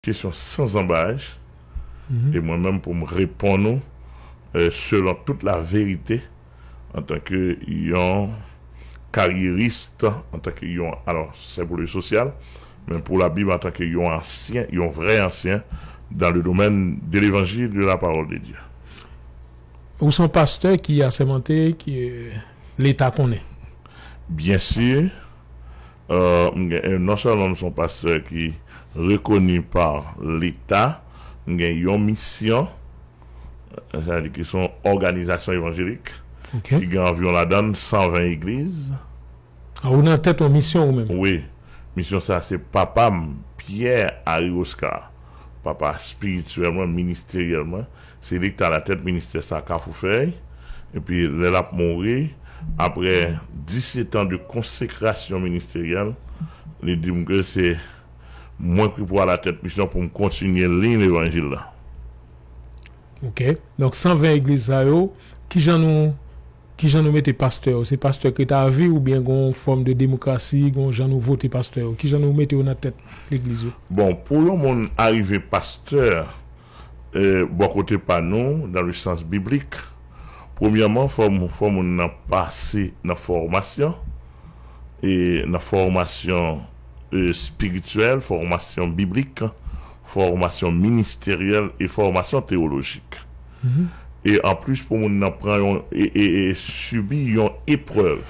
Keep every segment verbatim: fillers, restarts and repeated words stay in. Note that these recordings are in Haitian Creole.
kesyon san zanbayaj, e mwen menm pou m reponn ou, euh, selon tout la verite, antanke yon karyeris, antanke yon, alò, se pou le sosyal, men pou Labib antanke yon ansyen, yon vrè ansyen dans le domaine de l'évangile de la parole de Dieu. Ou se yon pastè ki asèmante, ki, euh, Leta konnen? Byen si, euh, m gen, non sèlman m se yon pastè ki rekoni pa Leta, m gen yon misyon, sa vle di ki se yon òganizasyon evanjelik, Ok. ki gen anviwon ladan l san ven egliz. Ah, ou nan tèt yon misyon ou menm? Wi, misyon sa se papa m, Pierre Harry Oscar, papa espirityèl mwen, ministeryèl mwen, se li ki t alatèt ministè sa Kafou Fèy. Epi lè l ap mouri, apre disèt an de konsekrasyon ministeryèl, li di m ke se mwen ki pou alatèt misyon pou m kontinye liy levanjil la. Ok. Donk, san ven egliz sa yo, kijan nou, kijan nou mete pastè yo? Se pastè ki rete a vi oubyen gen yon fòm de demokrasi, gen yon jan nou vote pastè yo? Kijan nou mete yo nan tèt legliz yo? Bon, pou yon moun arive pastè, euh, bò kote pa nou, dans le sens biblique, premyèman, fò, fò moun nan pase nan fòmasyon, e nan fòmasyon, euh, espirityèl, fòmasyon biblik, fòmasyon ministeryèl e fòmasyon teyolojik. E anplis, pou moun nan pran yon, e, e, e sibi yon eprèv,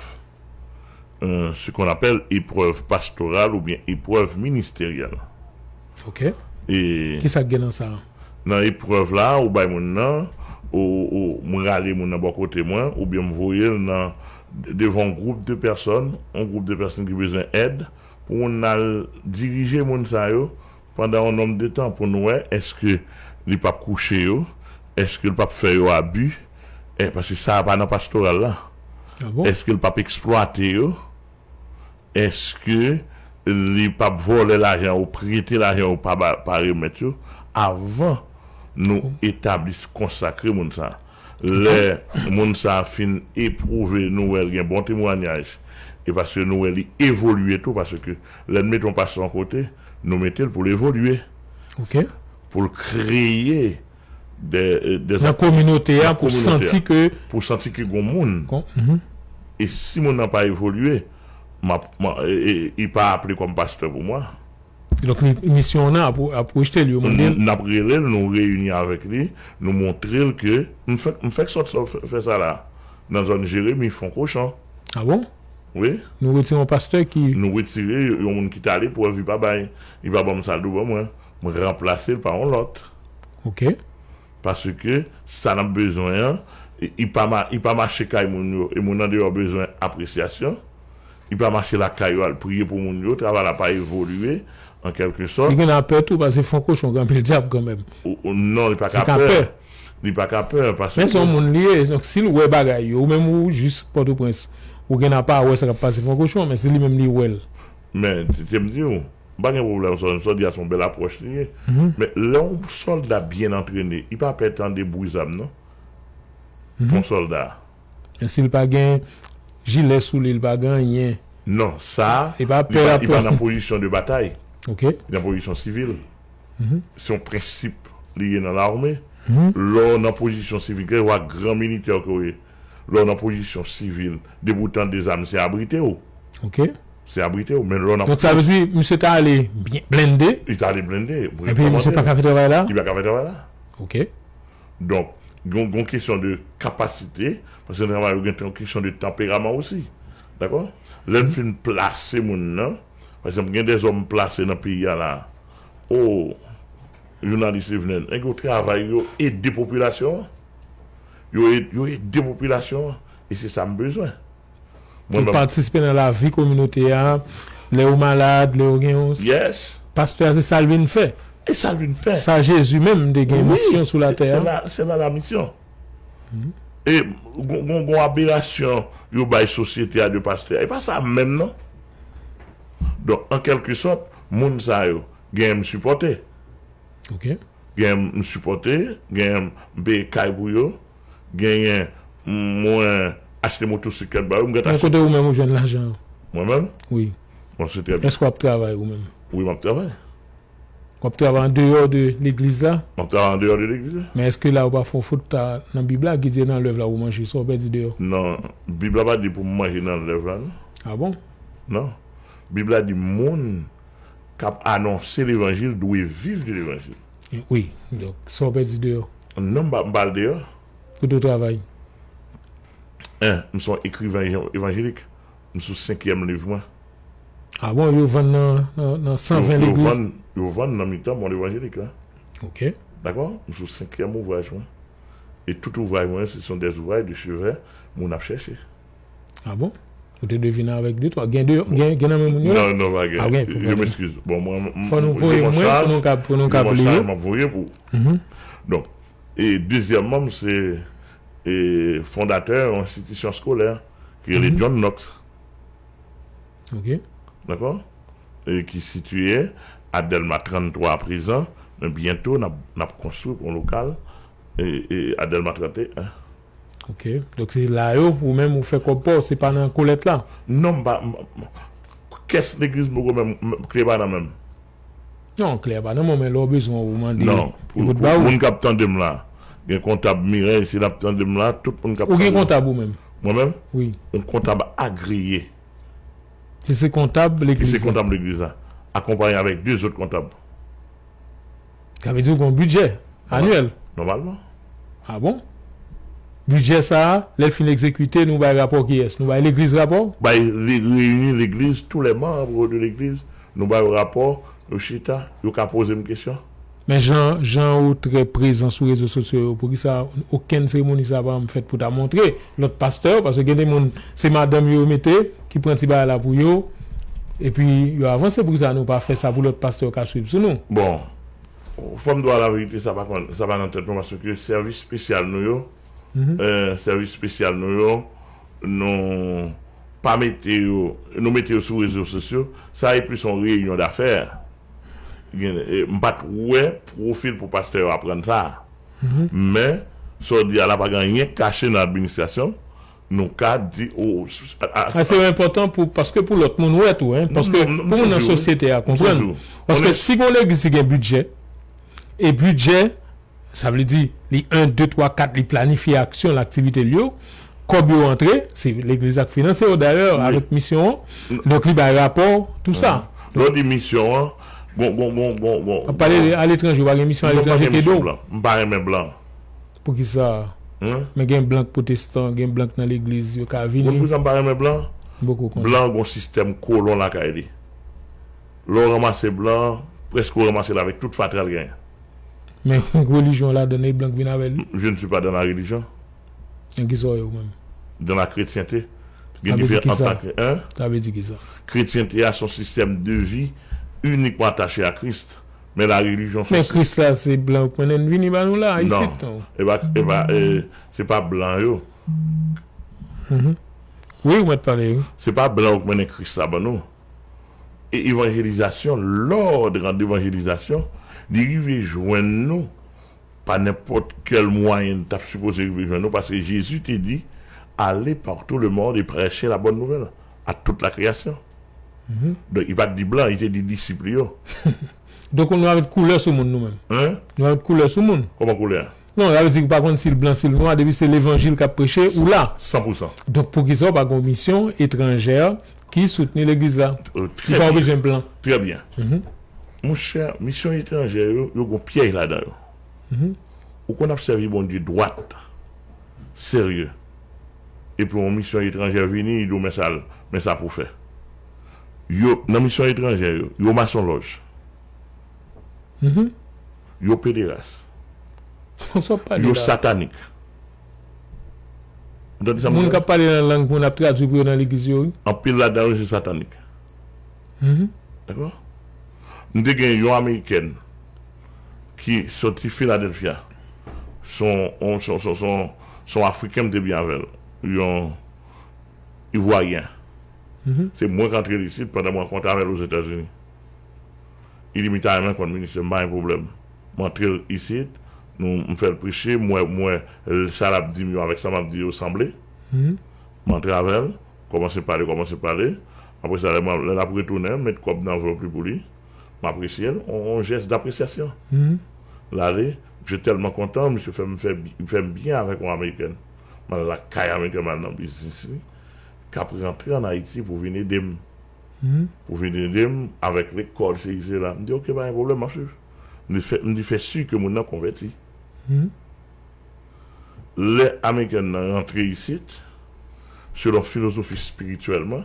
euh, ce qu'on appelle épreuve pastorale oubyen eprèv ministeryèl. Ok. E Ki sa k gen nan sa? Nan eprèv la, ou bay moun nan, ou, ou m rale moun nan bò kote mwen, oubyen m voye l nan devan yon gwoup de pèsòn, yon gwoup de pèsòn ki bezwen èd, pou moun nan al dirije moun sa yo pandan yon nonb de tan pou nou wè èske li p ap kouche yo, èske l p ap fè yo abi, e, paske sa a pa nan pastoral la. Ah bon? Èske l p ap eksplwate yo? Èske li p ap vòlè lajan yo, prete lajan yo, pa, ba- pa remèt yo, avan nou etabli, konsakre moun sa? Lè moun sa fin epwouve, nou wè l gen bon temwanyaj, e paske nou wè li evolye tou, paske lè n mete yon pastè yon kote, nou mete l pou l evolye, Ok. Pou l kreye de, de Nan kominote a, pou santi ke pou santi ke gon moun. Kon- mhm. E si moun nan pa evolye, m ap, m ap- e- e- li pa aple kòm pastè pou mwen. Donk, li- misyon nan ap, ap rejte l, yo mande l. N ap rele l, nou reyini avèk li, nou montre l ke m fèk, m fèk sòt sa, fè, fè sa la. Nan zòn Jeremi, Fon Kochon. Ah bon? Wi. Nou retire yon pastè ki Nou retire yon moun ki t ale pou li pa bay, li pa ban m sa l dwe ban mwen. M ranplase l pa yon lòt. Ok. Paske sa n ap bezwen an, i, i pa, ma- i pa mache kay moun yo, e moun andeyò bezwen apresyasyon. I pa mache lakay yo al priye pou moun yo, travay la pa evolye, an kèlke sòt. Li gen apè tou, paske Fon Kochon gen anpil dyab kanmenm. Ou- ou- non, li pa Se ka ka pè. pè. Li pa ka pè, paske Men se yon moun li ye, donk si l wè bagay yo, ou menm ou jis Pòtoprens, ou gen apa wè sa k ap pase Fon Kochon, men si li menm li wè l. Men, te, te m di w, m pa gen pwoblèm sa, sa w di a se yon bèl apwòch li ye. Men lè yon sòlda byen antrene, li pa pè tande bri zam non. Pou yon sòlda. Men si l pa gen jilè sou li, li pa gen anyen. Non, sa, Li pa li pè pa, la li pa pè. Nan pozisyon de batay. Ok. Li nan pozisyon sivil. Se yon prensip li ye nan lame. Lè w nan pozisyon sivil, kèlkeswa gran militè ke w ye, lè w nan pozisyon sivil, depi w tande zam, se abrite w. Ok. Se abrite w. Men lè w nan Donk sa vle di, misye ta ale byen blende, Li ta ale blende. epi misye pa ka fè travay la. Li pa ka fè travay la. Ok. Donk, gon, gon kesyon de kapasite, paske nan travay yo gen yon kesyon de tanperaman osi. Dakò? Lè n fin plase moun nan, pa egzanp, gen de zòm plase nan peyi a la. O, jounalis Evenel, nèg yo travay, yo ede popilasyon an. Yo ede, yo ede popilasyon an. E se sa m bezwen. Pou patisipe nan lavi kominote a, lè yo malad, lè yo gen yon. Yes. Pastè a, se sa l vin fè. E sa l vin fè. Sa Jezi menm te gen misyon sou latè a. Se la, se la la misyon. E gon, gon, gon aberasyon yo bay sosyete a de pastè. E pa sa menm non. Donk, an kèlke sòt, moun sa yo, genyen m sipòte. Ok. Genyen m sipòte, genyen m peye kay pou yo, genyen mwen achte motosiklèt ba yo, m gentan Men kote ou menm ou jwenn lajan? Mwen menm? Wi. Bon, se trè byen. Èske w ap travay ou menm? Wi, m ap travay. W ap travay andeyò de legliz la? M ap travay andeyò de legliz la. Men èske la ou pa fè yon fot ta nan Bib la ki di nan lèv la ou manje, sa w pèdi deyò? Non, Bib la pa di pou m manje nan lèv la, non. Ah bon? Non. Bib la di moun k ap anonse levanjil dwe viv de levanjil. Wi, donk, sa w pèdi deyò? Non, m pa, m pa al deyò. Kote w travay? En, m se yon ekriven evan-, evanjelik. M sou senkyèm liv mwen. Ah bon, yo vann nan, nan, nan san ven legliz? Yo, yo vann, yo vann nan mitan mond evanjelik la. Ok. Dakò? M sou senkyèm ouvraj mwen. E tout ouvraj mwen, se sont des ouvrages de chevet, moun ap chèche. Ah bon? Ou te dwe vin avèk de twa. Gen de, gen, gen nan men moun yo? Non, non, pa gen. Ah, gen, fò gen. Je m'excuse. Bon, mwen, m, fò nou voye mwen pou nou ka, pou nou ka li yo. M ap voye pou. Mhm. Donk, e dezyèmman, m se, e, fondatè yon enstitisyon eskolè ki rele John Knox. Ok. Dakò? E ki sitiye a Dèlma trannntwa aprezan, men byento n ap, n ap konstwi pou yon lokal, e, e, a Dèlma trannteyen. Ok. Donk se la yo, ou menm ou fè kòb pa w, se pa nan kolèt la? Non, m pa, m, m, kès legliz m poko menm, m, kle pa nan men m. Non, kle pa nan men w, men lè w bezwen ou mande, non, pou, pou moun k ap tande m la, gen kontab Mirèy, si l ap tande m la, tout moun k ap tande m. Ou gen kontab ou menm? Mwen menm? Wi. Yon kontab agreye. Ki se kontab legliz la. Ki se kontab legliz la. Akonpaye avèk de zòt kontab. Sa vle di w gen yon bidjè anyèl? Nòmalman. Ah bon? Bidjè sa a, lè l fin egzekite, nou bay rapò kiyès? Nou bay legliz rapò? Bay le-, reyini legliz, tous les membres de l'église, nou ba yo rapò, yo chita, yo ka poze m kesyon. Men jan, jan ou trè prezan sou rezo sosyo yo, poukisa okenn seremoni sa pa janm fèt pou ta montre lòt pastè yo? Paske gen de moun, se madanm yo mete ki pran ti bagay la pou yo, epi yo avanse. Poukisa nou pa fè sa pou lòt pastè yo ka swiv sou nou? Bon, fò m di w laverite, sa pa konn, sa pa nan tèt mwen, paske sèvis espesyal nou yo, eh, sèvis espesyal nou yo, nou pa mete yo, nou mete yo sou rezo sosyo, sa e plis yon reyinyon dafè. Gen, e, m pa t wè pwofil pou pastè yo aprann sa. Men, sa w di a la pa gen anyen k kache nan administrasyon, nou ka di, o, a, a, sa se enpòtan pou, paske pou lòt moun wè tou, en, paske pou moun nan sosyete a konprann. Paske si gon legliz ki gen bidjè, e bidjè, sa vle di, li en, de, twa, kat, li planifye aksyon l, aktivite l yo, kòb yo antre, se legliz la k finanse yo dayè, avèk misyon an. Donk, li bay rapò, tou sa. Lè w di misyon an, gon, gon, gon, gon, gon. Ap pale aletranje, ou pa gen misyon aletranje ke do w? M pa renmen blan. Poukisa? Men gen blan k pwotestan, gen blan k nan legliz, yo ka vini. Ou konn poukisa m pa renmen blan? M poko konnen. Blan gon sistèm kolon lakay li. Lè w ranmase blan, prèske w ranmase l avèk tout fatra l genyen. Men relijyon ladann, e blan k vin avè l wi. Je ne suis pas dans la religion. Nan kisa w ye ou menm? Dans la chrétienté. Gen diferan ant la, hein? Sa vle di kisa? Kretyente a se yon sistèm de vi inikman atache a Kris. Men la relijyon se... Men Kris la se blan yo k mennen l vini ba nou la, isit, non? E pa, e pa, e, se pa blan yo. Wi, ou mèt pale, wi. Se pa blan yo k mennen Kris la ban nou. E evanjelizasyon, l'ordre d'évangélisation, li rive jwenn nou pa nenpòt kèl mwayen li t ap sipoze rive jwenn nou, paske Jezi te di, allez par tout le monde et prêchez la bonne nouvelle à toute la création. Donk, li pa t di blan, li te di disip li yo. Donk, nou pa met koulè sou moun nou menm. Hein? Nou pa met koulè sou moun. Kòman koulè? Non, sa vle di ki pa konn si l blan, si l nwa, depi se levanjil k ap preche, ou la. San pou san. Donk, poukisa w pa gen yon misyon etranjè ki soutni legliz la? Ki pa bezwen blan? Trè byen. Monchè, misyon etranjè yo, yo gon pyèj ladan yo. Ou konn ap sèvi Bondye dwat, serye. Epi yon misyon etranjè vini, li di w men sa, men sa pou fè. Yo, nan misyon etranjè yo, yo masonlòj. Yo pederas. Sa w pale la? Yo satanik. Ou tande sa m di la? Moun k ap pale nan lang pou n ap tradui pou yo nan legliz yo, wi. Anpil ladan yo se satanik. Dakò? M te gen yon amerikèn ki soti Philadelphia. Se yon, se yon, se yon, se yon, se yon Afriken m te byen avè l. Yon Ivwaryen. Se mwen k antre l isit pandan m rankontre avè l Ozetazini. Li di m li ta renmen konn ministè m, pa gen pwoblèm. M antre l isit, nou, m fè l preche, m wè, m wè, sa l ap di m yo avèk sa m ap di yo sanble. M antre avè l, kòmanse pale, kòmanse pale. Apre sa, lè m, lè l ap retounen, m met kòb nan anvlòp li pou li. apresye l, yon, yon jès dapresyasyon. L ale, misye tèlman kontan, misye fè m fè bi-, fè m byen avèk yon amerikèn. M al lakay amerikèn, m al nan biznis li, k ap rantre ann Ayiti pou vin ede m. Pou vin ede m avèk lekòl, sesi, sela. M di, "Oke, pa gen pwoblèm, m ap swiv." M di, "Fè, m di, fè si ke moun nan konvèti." Lè amerikèn nan rantre isit, selon filozofi espirityèlman,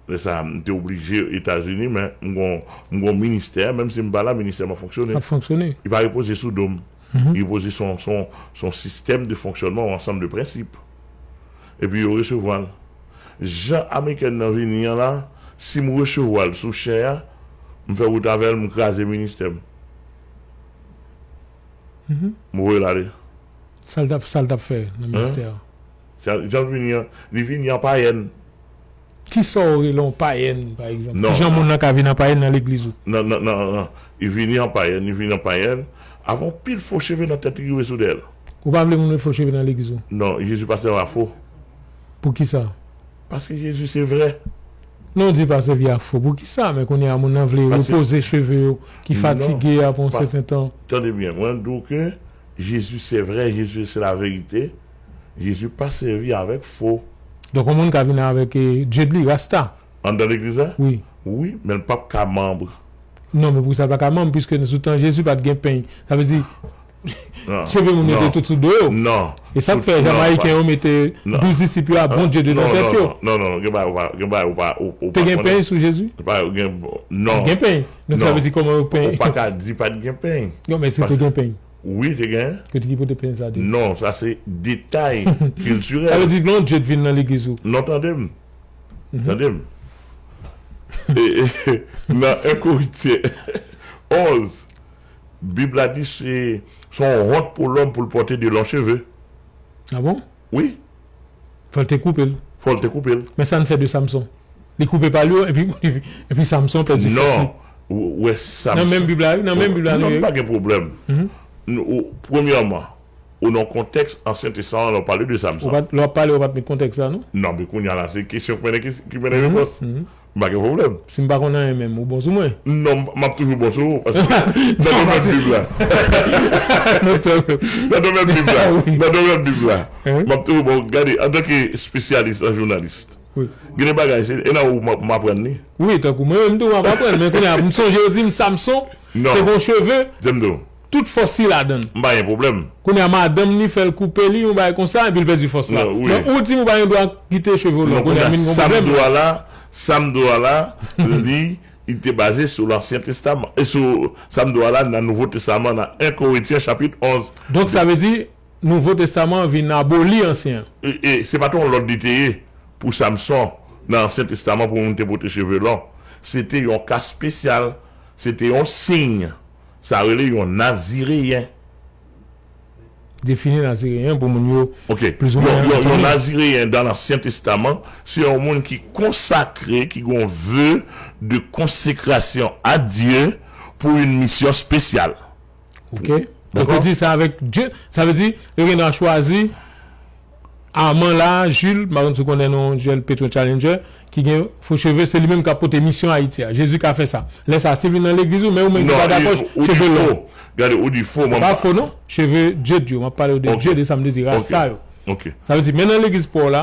lè sa a, m te oblije Etazini, men m gon, m gon ministè, menm si m pa la, ministè m ap fonksyone. Ap fonksyone. Li pa repoze sou do m. Li repoze sou, sou, sou yon sistèm de fonksyònman, yon ansanm de prensip. Epi yo resevwa l. Jan amerikèn nan vini an la, si m resevwa l sou chè a, m fè wout avè l, m kraze ministè m. M voye l ale. Sa l t ap, sa l t ap fè nan ministè a? Jan, jan l vini an, li vini an payèn. Kisa w rele yon payèn, pa egzanp? Non. Kijan moun nan ka vin an payèn nan legliz ou? Non, non, non, non. Li vini an payèn, li vini an payèn. Avè yon pil fo cheve nan tèt li rive sou dèyè l. Ou pa vle moun met fo cheve nan legliz ou? Non, Jezi pa sèvi a fo. Poukisa? Paske Jezi se vrè. Non, di pa sèvi a fo. Poukisa? Men kounye a moun nan vle repoze cheve yo ki fatige apre yon sèten tan. Tande byen, mwen di w ke Jezi se vrè, Jezi se la verite. Jezi pa sèvi avèk fo. Donk, yon moun ka vin avèk, eh, dread li, rasta. Anndan legliz la? Wi. Wi, men l p ap ka manm. Non, men poukisa l pa ka manm? Piske sou tan Jezi pa t gen peny. Sa vle di, cheve moun yo te tout sou do yo. Non. E sa k fè Jamayiken yo mete douz disip yo a Bondye dedan tèt yo. Non, non, non, gen bagay ou pa, gen bagay ou pa, ou, ou pa konnen. Te gen peny sou Jezi? Pa gen, non. Gen peny. Donk, sa vle di kòman yo peny? Ou pa ka di pa t gen peny. Non, men si te gen peny. Wi, te gen. Kote ki pote peny sa te? Non, sa se detay kiltirèl. Sa vle di, non, Jezi vin nan legliz ou. Non, tande m. Tande m. E, e, nan en Korentyen onz, Bib la di se, se yon wont pou lòm pou l pòte de long cheve. Ah bon? Wi. Fò l te koupe l. Fò l te koupe l. Men sa n fè de Samson? Li koupe pa l yo, epi, epi, epi Samson pèdi fòs li. Non. Ou, ou wè Samson. Nan menm Bib la, wi, nan menm Bib la nou ye. Non, pa gen pwoblèm. Nou, ou, premyèman, ou nan kontèks Ansyen Testaman, lè w pale de Samson. Ou pa t, lè w ap pale, ou pa t met kontèks la, non? Non, men kounye a la, se kesyon ki mennen, ki, ki mennen repons. M pa gen pwoblèm. Si m pa konn anyen menm, ou bon sou mwen? Non, m ap toujou bon sou ou, paske nan domèn Bib la. Nan domèn Bib la. Nan domèn Bib la. M ap toujou bon. Gade, antanke espesyalis an jounalis, gen de bagay, se, e nan ou m ap, m aprann li. Wi, tankou mwen menm tou, m ap aprann. Men kounye a, m sonje yo di m Samson te gon cheve. Tout fòs li ladan l. M pa gen pwoblèm. Kounye a, madanm li fè l koupe li, yon bagay konsa, epi l pèdi fòs la. Non, wi. Men ou di m ou pa gen dwa kite cheve w long. Non, kounye a, kounye a, m vin gon pwoblèm la. Sa m di w a la, li, li te baze sou Lansyen Testaman. E sou, sa m di w a la, nan Nouvo Testaman, nan en Korentyen chapit onz. Donk, sa vle di, Nouvo Testaman vin aboli Ansyen an. E, e se pa t yon lòd li te ye pou Samson nan Ansyen Testaman pou moun te pote cheve long. Se te yon ka espesyal. Se te yon siy. Sa rele yon nazireyen. Defini nazireyen pou moun yo plizoumwen yon, yon, yon antann. Nazireyen dan Lansyen Testaman, se yon moun ki konsakre, ki gen yon ve de konsekrasyon a Dye pou yon misyon espesyal. Ok. Donk, ou di sa avèk Dye, sa vle di, yo gen dwa chwazi Armand la, Jules, m pa konn si w konnen non, Jules Petro Challenger, ki gen fo cheve, se li menm k ap pote misyon Ayiti a. Jezi ka fè sa. Lè sa, si l vin nan legliz ou, men ou menm ki pa dakò, cheve long. Gade, ou di fo, mwen pa. Pa fo, non. Cheve dread yo, m ap pale w de dread, e sa m te di, rasta yo. Ok. Sa vle di, men nan legliz pa w la,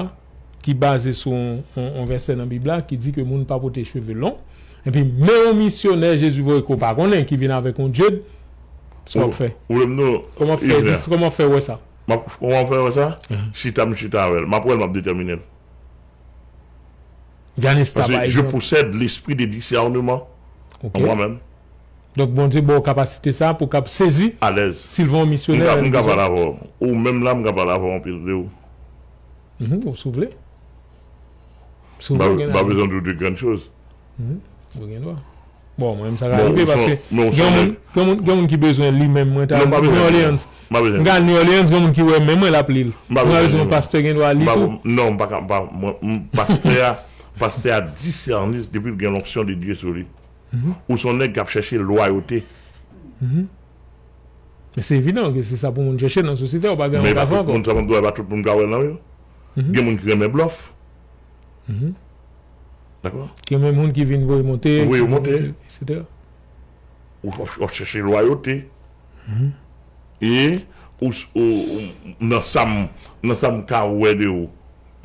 ki baze sou yon, yon, yon vèsè nan Bib la ki di ke moun pa pote cheve long. Epi, men yon misyonè Jezi voye ke w pa konnen ki vin avèk yon dread, sa w ap fè? Ou vle m di w, kòman w ap fè, kòman w ap fè wè sa? M ap, kòman w ap fè wè sa? Chita m chita avè l. M ap wè l, m ap detèmine l. Janesta, pa egzanp. Parce que je possède l'esprit de discernement en moi-même. Donk, Bondye ba w kapasite sa pou w kab sezi si l voye yon misyonè. M ka, m ka pale avè w. Ou menm la, m ka pale avè w anpil de ou. Mhm, ou si w vle. Si w vle, ou gen dwa. M pa bezwen di w de grann choz. Mhm, ou gen dwa. Bon, mwen menm sa ka rive paske gen moun, gen moun, gen moun ki bezwen li menm, mwen ta New Orleans. M ka al New Orleans, gen moun ki wè men mwen l ap li l. Mwen pa bezwen yon pastè gen dwa li tou. Non, m pa ka, m pa, mwen, m, pastè a, pastè a disène depi l gen l'onction de Dieu sou li. Ou se yon nèg k ap chèche lwayote. Men se evidan ke se sa pou moun chèche nan sosyete a, ou pa gen anyen w ka fè ankò. Men e pa tout moun sa m ap di w, e pa tout moun ka wè l nan yo. Gen moun ki renmen blòf. Dakò? Gen menm moun ki vin voye monte, ki vin monte, etsetera. Ou, w ap chèche lwayote. E ou, ou, ou, nan sa m, nan sa m ka wè de ou,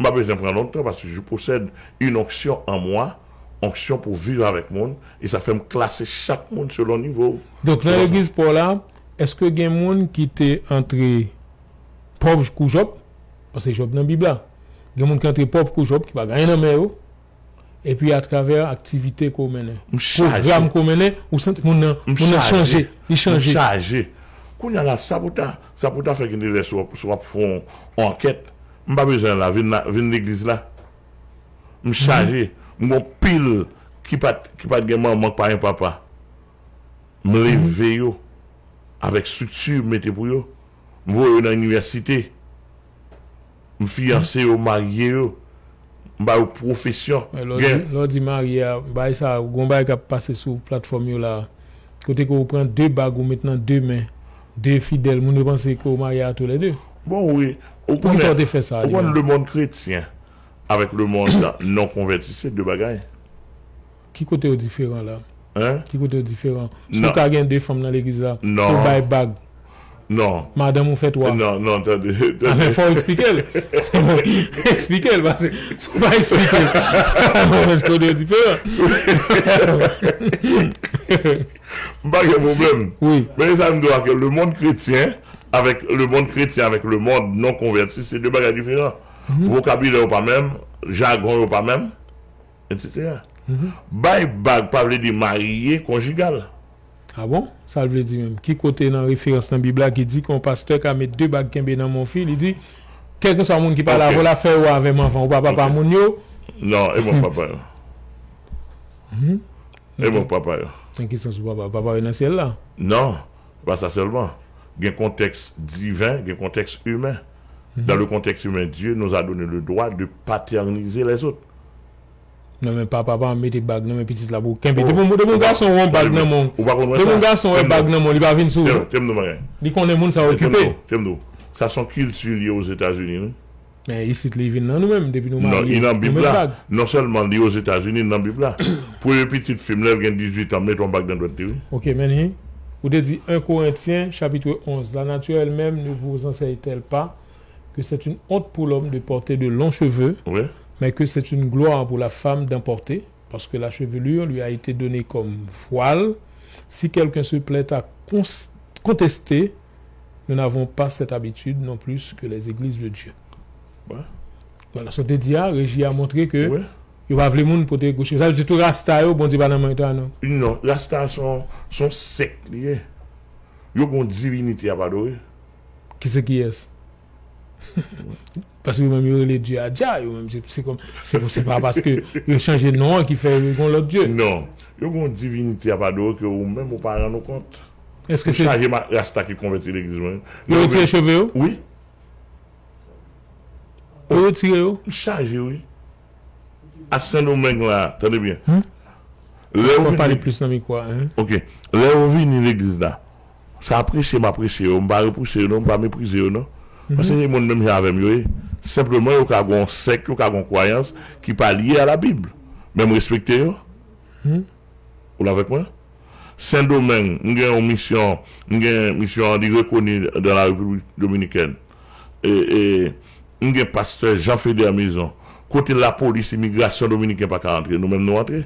m pa bezwen pran lontan, paske je possède une onction en moi, onction pou viv avèk moun, e sa fè m klase chak moun selon nivo w. Donk, nan legliz pa w la, èske gen moun ki te antre pòv kou Jòb? Paske Jòb nan Bib la. Gen moun ki antre pòv kou Jòb, ki pa gen anyen nan men yo, epi atravè aktivite ke w mennen, pwogram ke w mennen, ou santi moun nan, moun nan chanje, li chanje. M chaje. Kounye a la, sa pou ta, sa pou ta fè gen de lè si w ap, si w ap fè yon, yon ankèt, m pa bezwen la, vin la, vin legliz la. M chaje. M gon pil ki pa t, ki pa t gen manman, k pa gen papa. M leve yo avèk estrikti m mete pou yo. M voye yo nan inivèsite. M fiyanse yo, marye yo. M ba yo pwofesyon. Lè w di, lè w di marye a, bagay sa, gon bagay k ap pase sou platfòm yo la. Kote ke w pran de bag, ou met nan de men. De fidèl, moun yo panse ke w marye a toulède. Bon, wi. Poukisa w te fè sa? Ou konnen, lemonn kretyen avèk lemonn non konvèti, se de bagay. Ki kote yo diferan la? Hein? Ki kote yo diferan? Si w ka gen de fanm nan legliz la, pou w bay bag. Non. Madanm ou fè twa. Non, non, tande, tande. Amen, fò w eksplike l. Eksplike l, paske si w pa eksplike l, mwen panse kote yo diferan. M pa gen pwoblèm. Wi. Men sa m di w a ke lemonn kretyen avèk lemonn kretyen avèk lemonn non konvèti, se de bagay diferan. Vokabilè yo pa menm, jagon yo pa menm, etsetera. Bay bag pa vle di marye konjigal. Ah bon? Sa l vle di menm? Ki kote nan referans nan Bib la ki di ke yon pastè ka met de bag kenbe nan men yon fi, li di, kèlkeswa moun ki pale avè w la, fè yo avè m anvan, ou pa papa moun yo? Non, e mwen k papa yo. E mwen k papa yo. Nan ki sans ou papa? Papa yo nan syèl la? Non, pa sa sèlman. Gen kontèks diven, gen kontèks imen. Dans le contexte humain, Dieu nous a donné le droit de paterniser les autres. Non, men papa pa mete bag nan men pitit la pou kenbe. Depi yon, depi yon gason wè yon bag nan men w, depi yon gason wè bag nan men w, li pa vin sou ou. Li konnen moun sa okipe. Sa se yon kilti li ye Ozetazini, wi. Men isit li vin nan nou menm, depi nou marye, nou met bag. Non, li nan Bib la. Non sèlman li Ozetazini, li nan Bib la. Premye pitit fi m, lè l gen dizuit an, m mete yon bag nan dwèt li, wi. Ok, men ou te di un Corinthiens chapitre onze, la nature elle-même ne vous enseigne-t-elle pas que c'est une honte pour l'homme de porter de longs cheveux, mais que c'est une gloire pour la femme d'en porter, parce que la chevelure lui a été donnée comme voile. Si quelqu'un se plaît à cons- contester, nous n'avons pas cette habitude non plus que les églises de Dieu. Voilà, sa w te di a, reji a montre ke yo pa vle moun pote gwo cheve. Sa vle di tout rasta yo, Bondye pa nan men yo non. Non, rasta se yon, se yon sèk li ye. Yo gen yon divinite y ap adore. Ki se kiyès? Paske yo menm yo rele Dye a Dja, yo menm se, se kòm, se, se pa paske yo chanje non an ki fè yo gen lòt Dye. Non. Yo gen yon divinite y ap adore ke ou menm ou pa rann ou kont. Èske se chaje rasta ki konvèti legliz mwen? Yo retire cheve yo? Wi. Yo retire yo? M chaje, wi. A Sendomeng la, tande byen. Lè yo vini, pale plis nan mikwo a, hein? Ok. Lè yo vini legliz la, sa apresye m apresye yo, m pa repouse yo non, m pa meprize yo non. Paske se moun menm jan avè m yo ye. Senpleman, yo ka gen yon sèk, yo ka gen yon kwayans ki pa lye a la Bib. Men m respekte yo. Ou la avèk mwen? Sendomeng, m gen yon misyon, m gen misyon an, li rekoni dans la République Dominicaine. E, e, m gen pastè Jean Feder Maison. Kote lapolis imigrasyon dominiken pa ka antre, nou menm nou antre.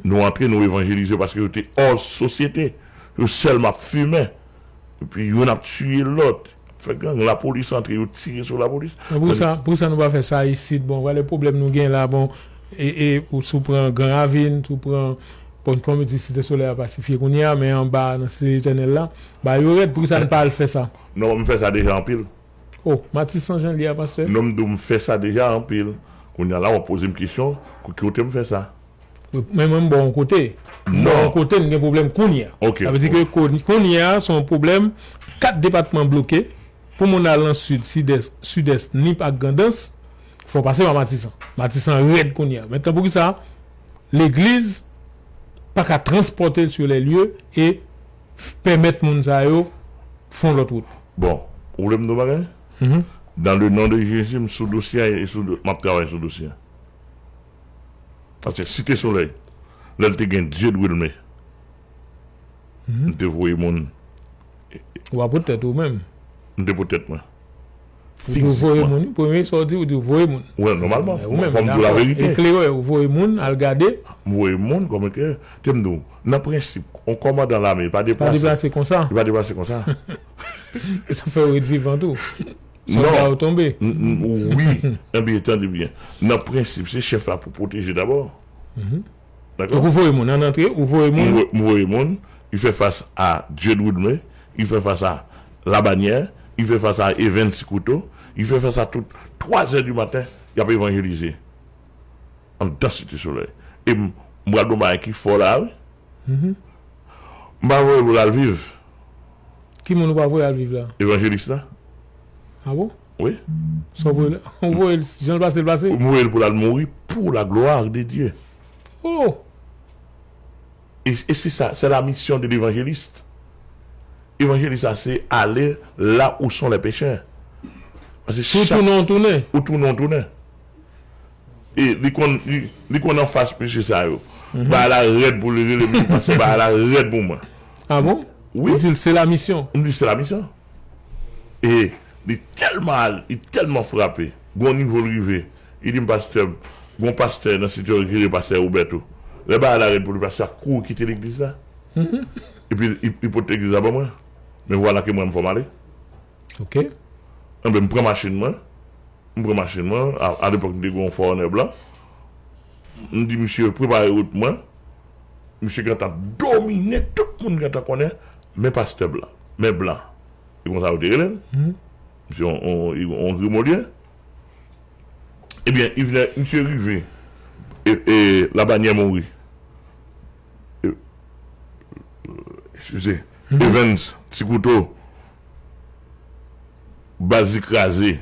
Nou antre, nou evanjelize paske yo te hors société. Yo sèlman ap fimen. Epi youn ap tiye lòt. Fè gang, lapolis antre, yo tire sou lapolis. Pou sa, pou sa nou pa fè sa isit. Bon, vwala pwoblèm nou gen la, bon, e, e, ou, si w pran Gran Ravin, si w pran, bon, kòm yo di, Site Solèy a pasifye kounye a, men anba, nan Site Letènèl la, ba yo rèd, pou sa nou pa al fè sa? Non, m fè sa deja anpil. Oh, Matisan jan l ye a, pastè? Non, m di w, m fè sa deja anpil. Kounye a la, w ap poze m kesyon, ki kote m fè sa? Men mwen, m ba w yon kote. M ba w yon kote, m gen pwoblèm kounye a. Sa vle di ke kounye a, se yon pwoblèm, kat depatman bloke. Pou moun al nan sid, sidès, sidès, Nip ak Grandans, fò w pase pa Matisan. Matisan rèd kounye a. Mentnan, poukisa legliz pa ka transpòte l sur les lieux e pèmèt moun sa yo fè yon lòt wout? Bon, ou vle m di w bagay? Dans le nom de Jésus, m sou dosye a e sou do-, m ap travay sou dosye a. Paske Site Solèy, lè l te gen Dieudwilmé, m te voye moun. Ou pa pot tèt ou menm? M te pot tèt mwen. Ou di ou voye moun, premye sa w di, ou di ou voye moun. Wi, nòmalman. Ou menm, fò m di w laverite. Eklerè, ou voye moun, al gade. M voye moun, kòm ke, te m di w, nan prensip, yon kòmandan lame, pa deplase. Pa deplase konsa. Li pa deplase konsa. Sa fè w ret vivan tou. Sòlda yo tonbe. Wi, enben, tande byen. Nan prensip, se chèf la pou pwoteje dabò. Dakò? Donk, ou voye moun, ann antre, ou voye moun. M voye moun, li fè fas a Dieudwilmé, li fè fas a Labanyè, li fè fas a Evens Sikouto, li fè fas a tout. Twazè di maten, y ap evanjelize anndan Site Solèy. E m, m pral di w yon bagay ki fò la, wi. M pa voye l pou l al viv. Ki moun ou pa voye al viv la? Evanjelis la. A bon? Wi. Sa w voye l, ou voye l, jan l pase, l pase? M voye l pou l al mouri pour la gloire de Dieu. Oh! Et, et c'est ça, c'est la mission de l'évangéliste. Evanjelis la, se aller là où sont les pécheurs. Paske si w tounen, w tounen. Ou tounen, w tounen. E li konn, li, li konn anfas mesye sa yo. Bagay la rèd pou li, li rele m, li pase bagay la rèd pou mwen. A bon? Wi. Ou di l se la misyon? M di se la misyon. E li tèlman al, li tèlman frape. Gon nivo l rive. Li di m, pastè, gon pastè nan Site yo ki rele pastè Roberto. Lè bagay la rèd pou li, pastè a kouri kite legliz la. Epi li, li pote legliz la ban mwen. Men vwala ke mwen m fò m ale. Ok. Enben, m pran machin mwen. M pran machin mwen. A, a lepòk, m te gen yon Forerunner blan. M di misye, prepare wout mwen. Misye gentan domine tout moun gentan konnen. Men pastè blan. Men blan. E konsa yo te rele l. Misye yon, yon, yon Grimolye. Ebyen, li vle, misye rive. E, e, Labanyè mouri. E, eskize. Evans, Ti Kouto. Baz li kraze.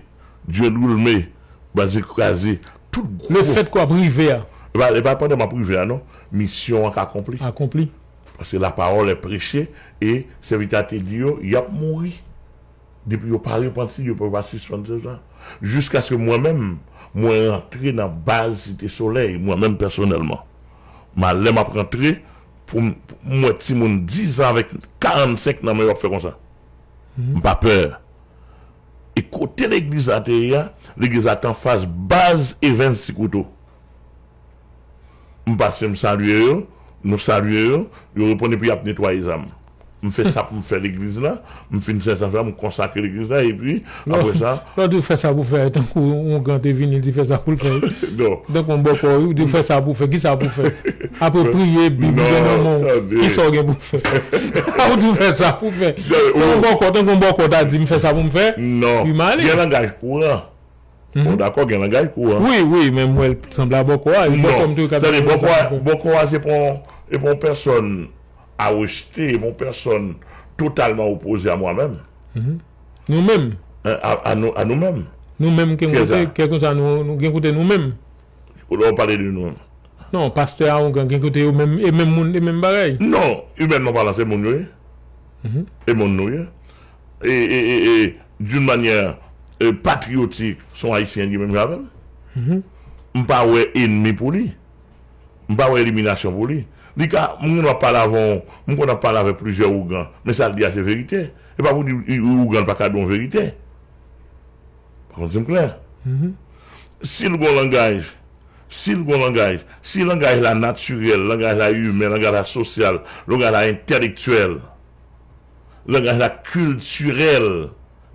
Dieudwilmé, baz li kraze. Tout gwo. Lefèt ke w ap rive a. E pa, e pa pandan m ap rive a, non. Misyon an ka akonpli. Akonpli. Paske la parole est prêchée e sèvitè a te di yo, y ap mouri. Depi yo pa repanti, yo pa, pa sispann se sa. Jiskaske mwen menm, mwen rantre nan baz Site Solèy, mwen menm pèsonèlman. Ma, lè m ap rantre, pou m, pou m wè timoun diz an avèk karannsenk nan men yo ap fè konsa. M pa pè. E kote legliz la te ye a, legliz la te anfas baz Evens Ti Kouto. M pase, m salye yo, nou salye yo, yo reponn epi y ap netwaye zam. M fè sa pou m fè legliz la, m fin fè sa, fè, m konsakre legliz la, epi, apre sa. Lè w di w fè sa pou fè, tankou oungan te vini, l di fè sa pou l fè. Non. Tankou yon bòkò, wi, w di w fè sa pou fè, ki sa pou fè? Apre priye, Bib gen nan men w, ki sa w gen pou fè? Ou di w fè sa pou fè. Se yon bòkò, tankou yon bòkò ta di, m fè sa pou m fè. Non. Gen langaj kouran. Bon, dakò, gen langaj kouran. Wi, wi, men m wè l sanble a bòkò a. Non, tande, bòkò a, bòkò a se pa yon, e pa yon pèsòn a rejte, e pa yon pèsòn totalman opoze a mwen menm. Nou menm. A, a nou, a nou menm. Nou menm, gen kote, kèlkeswa nou, nou gen kote nou menm. Ou la, ou pale de nou menm. Non, pastè a oungan, gen kote yo menm, e menm moun, e menm bagay. Non, imènman palan, se moun yo ye. E moun nou ye. E, e, e, e, d'une manière, e, patriotique, se yon Ayisyen li menm jan avè m. M pa wè enmi pou li. M pa wè eliminasyon pou li. Li ka, m konn ap pale avè yon, m konn ap pale avè plizyè oungan, men sa l di a se verite. E pa pou di, i, i, oungan pa ka di yon verite. Pa konn si m klè. Si l gon langaj, si l gon langaj, si langaj la natirèl, langaj la imen, langaj la sosyal, langaj la entèlektyèl, langaj la kiltirèl,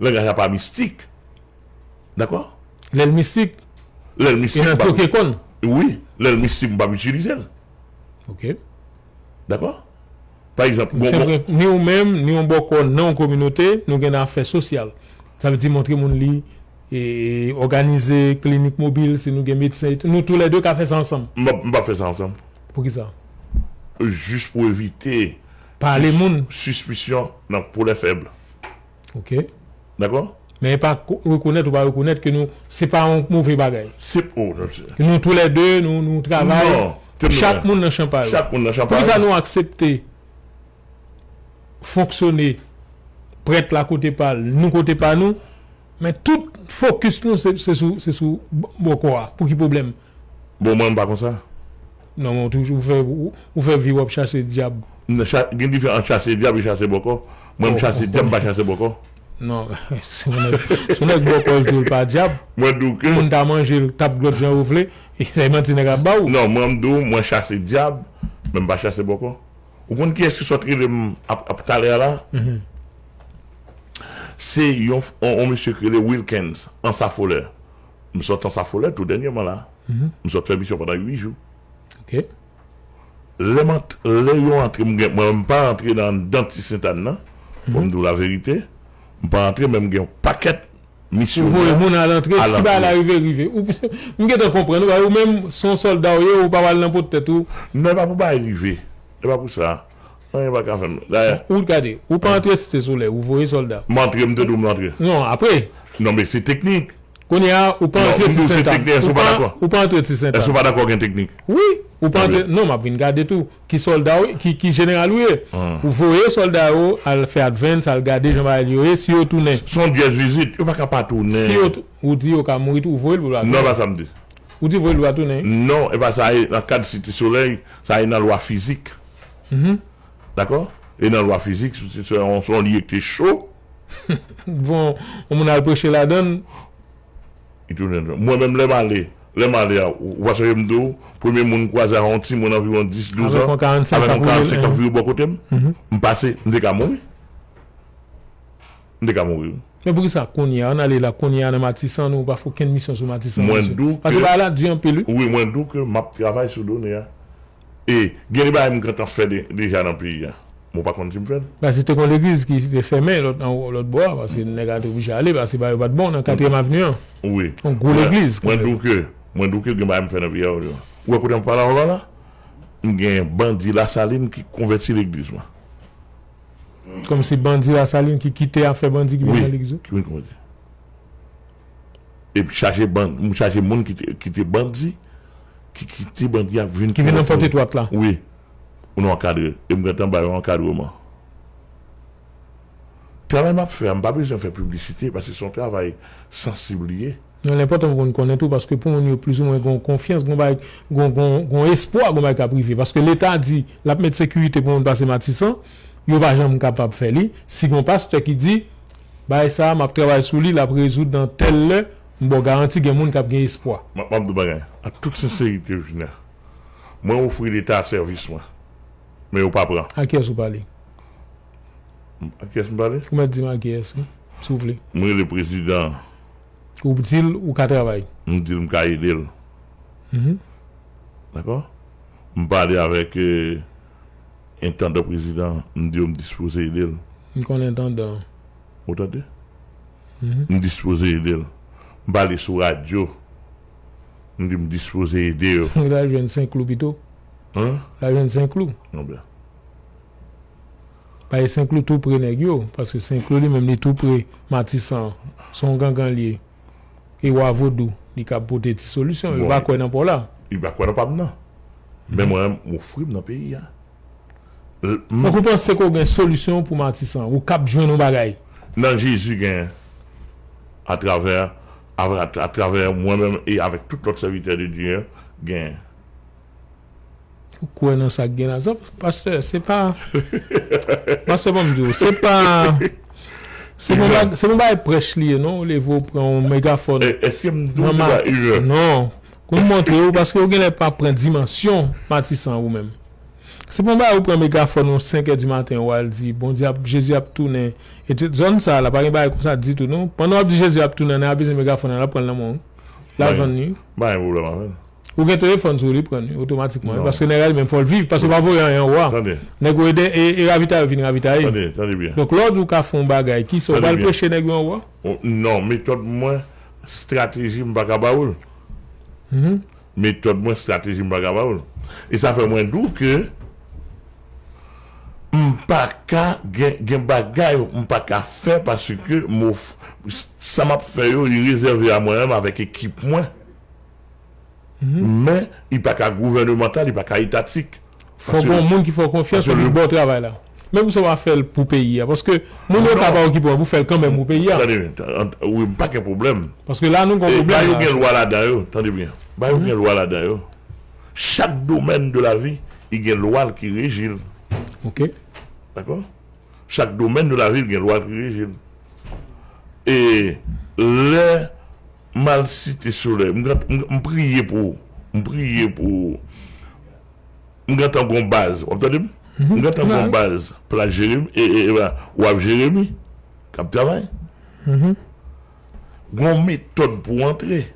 langaj la pa mistik. Dakò? Lè l mistik, lè l mistik, e nan twoke kòn. Wi, lè l mistik, m p ap itilize l. Ok. Dakò? Pa egzanp, bon, bon. Ni ou menm, ni yon bòkò nan yon kominote, nou gen afè sosyal. Sa vle di montre moun li, e, òganize klinik mobil, si nou gen medsen, nou toulède ka fè sa ansanm. M p ap, m p ap fè sa ansanm. Poukisa? Jis pou evite pale moun. Sispisyon nan pou lè fèb. Ok. Dakò? Men e pa ko-, rekonèt ou pa rekonèt ke nou, se pa yon move bagay. Se, oh, non, se. Ke nou toulède, nou, nou travay. Non, chak moun nan chan pa yo. Chak moun nan chan pa yo. Poukisa nou aksepte fonksyone, prèt la kote pa l, nou kote pa nou, men tout fokis nou se, se sou, se sou bò-, bòkò a? Pou ki pwoblèm? Bon, mwen, m pa konsa. Non, men ou toujou ou fè, ou, ou fè vi w ap chache dyab. Gen diferans ant chache dyab e chache bòkò. Mwen, m chache dyab, m pa chache bòkò. Non, se yon nèg, se yon nèg bòkò, l di w l pa dyab. Mwen di w ke moun ta manje l, t ap glòt jan yo vle. E se manti nèg ap ba w. Non, mwen, m di w, mwen chache dyab, men m pa chache bòkò. Ou konn kiyès ki sot rele m ap, ap talè a la? Se yon, yon, yon mesye ki rele Wilkens, Ansa Folè. M sot Ansa Folè tou dènyèman la. M sot fè misyon pandan uit jou. Ok. Lè m ant-, lè yo antre, m gen, mwen, m pa antre nan, anndan Ti Sentàn nan. Fò m di w laverite. M pa antre, men m gen yon pakèt misyon. Ou voye moun al antre, si bagay la rive, rive. Ou, m gentan konprann ou, ou menm, se yon sòlda ou ye, ou pa pral nan pot tèt ou. Non, e pa pou bagay rive. E pa pou sa. Anyen pa ka fè m. Dayè, ou gade, ou pa antre Site Solèy, ou voye sòlda. M antre, m te di w m antre. Non, apre. Non, men se teknik. Kounye a, ou pa antre Ti Sentàn. Ou pa antre Ti Sentàn. Èske w pa dakò gen teknik? Wi, ou pa antre. Non, m ap vin gade tou. Ki sòlda ou, ki, ki jeneral ou ye? Ou voye sòlda yo al fè advance, al gade jan bagay yo ye, si yo tounen. Se yon dyèz vizit, yo pa ka pa tounen. Si yo tou-, ou di yo ka mouri tou, ou voye l pou l pa tounen. Non, e pa sa m di. Ou di voye l pou l pa tounen. Non, e pa sa, e nan kad Site Solèy, sa e nan lwa fizik. Dakò? E nan lwa fizik, se, se, se yon, se yon lye ki te cho. Bon, yon moun al preche ladan l. Li tounen. Mwen menm, lè m ale, lè m ale a, ou, ou pa sonje m di w, premye moun m kwaze a, yon timoun anviwon dis, douz an, avèk yon karannsenk k ap vire bò kote m. M pase, m te ka mouri. M te ka mouri, wi. Men poukisa kounye a, ann ale la, kounye a nan Matisan, nou pa fè okenn misyon sou Matisan, mesye? Paske bagay la di anpil, wi. Wi, mwen di w ke m ap travay sou done a. E gen de bagay m gentan fè de-, deja nan peyi a. Mwen pa konn si m fè l. Paske te gon legliz ki te fèmen lòt, nan lòt bò a, paske nèg la te oblije ale, paske bagay yo pa t bon nan katriyèm avni an. Wi. Yon gwo legliz. Mwen di w ke, mwen di w ke gen bagay m fè nan peyi a, wi. Ou wè kote m pale avè w la? M gen bandi Lasalin ki konvèti legliz mwen. Kòmsi bandi Lasalin ki kite afè bandi ki vin nan legliz ou? Wi, ki vin konvèti. E m chache ban-, m chache moun ki te, ki te bandi, ki kite bandi ap vin konvèti. Ki vin nan pòt etwat la. Wi. Pou nou ankadre. E m gentan ba yo ankadreman. Travay m ap fè a, m pa bezwen fè piblisite, paske se yon travay sansib li ye. Non, l enpòtan pou moun konnen tou, paske pou moun yo plizoumwen gon konfyans, gon bay, gon, gon, gon espwa, gon bay k ap rive. Paske Leta di l ap met sekirite pou moun pase Matisan, yo pa janm kapab fè li. Si gon pastè ki di, bagay sa a, m ap travay sou li, l ap rezoud nan tèl lè, m ba w garanti gen moun k ap gen espwa. M ap, m ap di w bagay, an tout senserite, Junior, mwen ofri Leta sèvis mwen, men yo pa pran. A kiyès ou pale? A kiyès m pale? Ou mèt di m a kiyès, wi, si w vle. M rele prezidan. Ou di l ou ka travay. M di l m ka ede l. Mhm. Dakò? M pale avèk, eh, entandan prezidan, m di yo m dispoze ede l. M konn entandan. Ou tande? Mhm. M dispoze ede l. M pale sou radyo. M di m dispoze ede yo. L al jwenn Senklou pito. Hein? L al jwenn Senklou. Non, byen. Paske Senklou tou pre nèg yo, paske Senklou li menm li tou pre Matisan, se yon gangan li ye. E wa vodou, li ka pote ti solisyon, yo pa kwè nan pa w la. Li pa kwè nan pa m nan. Men mwen, m ofri m nan peyi a. Donk ou panse ke w gen solisyon pou Matisan, ou kab jwenn yon bagay? Nan Jezi gen, atravè, atravè mwen menm e avèk tout lòt sèvitè de Dye, gen. Ou kwè nan sa k gen la? Pastè, se pa, pastè, ban m di w, se pa, se bon bag-, se bon bagay prèch li ye, non? Ou leve, ou pran yon megafòn. Èske m di w se pa erè? Non. Pou m montre w, paske ou genlè pa pran dimansyon Matisan ou menm. Se bon bagay ou pran megafòn ou senk è di maten, ou al di, Bondye ap, Jezi ap tounen. E tout zòn sa a la, pa gen bagay konsa ditou, non. Pandan w ap di Jezi ap tounen, nèg la bezwen megafòn nan, l ap pran l nan men w. L al vann li. Pa gen pwoblèm avè l. Ou gen telefòn sou ou, li pran li otomatikman, wi, paske nèg la li menm fò l viv, paske ou pa voye anyen anwo a. Tande. Nèg yo ede, e, e ravitay yo vin ravitaye. Tande, tande byen. Donk lè w di w ka fè yon bagay, kisa, ou pral preche nèg yo anwo a? Non, metòd mwen, estrateji m pa ka ba w l. Mhm. Metòd mwen, estrateji m pa ka ba w l. E sa fè mwen di w ke m pa ka gen, gen bagay m pa ka fè paske m of-, sa m ap fè yo, li rezève a mwen menm avèk ekip mwen. Mhm. Men, li pa ka gouvènemantal, li pa ka etatik. Fò gen yon moun ki fè w konfyans epi ki ba w travay la. Menm si w pa fè l pou peyi a, paske moun yo ka pa okipe w, pou fè l kanmenm pou peyi a. Tande byen, wi, m pa gen pwoblèm. Paske la nou gen yon pwoblèm la. Bagay yo gen lwa ladan yo, tande byen. Bagay yo gen lwa ladan yo. Chaque domaine de la vie, il y a une loi qui régit. Ok. D'accord? Chaque domaine de la vie, il y a une loi qui régit. Et le mal cité soleil, je prie pour, je prie pour, je suis en base. Vous entendez? Je suis en base. Place Jérémy, et, et, et ben, Waf Jérémy, qui travaille. Gon méthode pour entrer.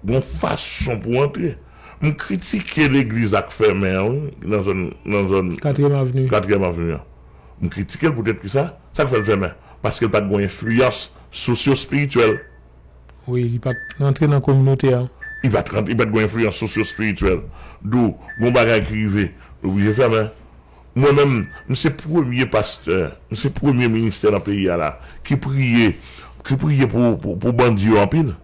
Gon fason pou antre. M kritike legliz ak fèmen an, wi, nan zòn, nan zòn Katriyèm Avni. Katriyèm Avni an. M kritike l poutèt ki sa? Sa k fè l fèmen? Paske l pa t gon enfliyans sosyo-espirityèl. Wi, li pa t rantre nan kominote a. Li pa t rantre, li pa t gon enfliyans sosyo-espirityèl. Dou, gon bagay ki rive, l oblije fèmen. Mwen menm, m se premye pastè, m se premye ministè nan peyi a la, ki priye, ki priye pou, pou, pou bandi yo anpil.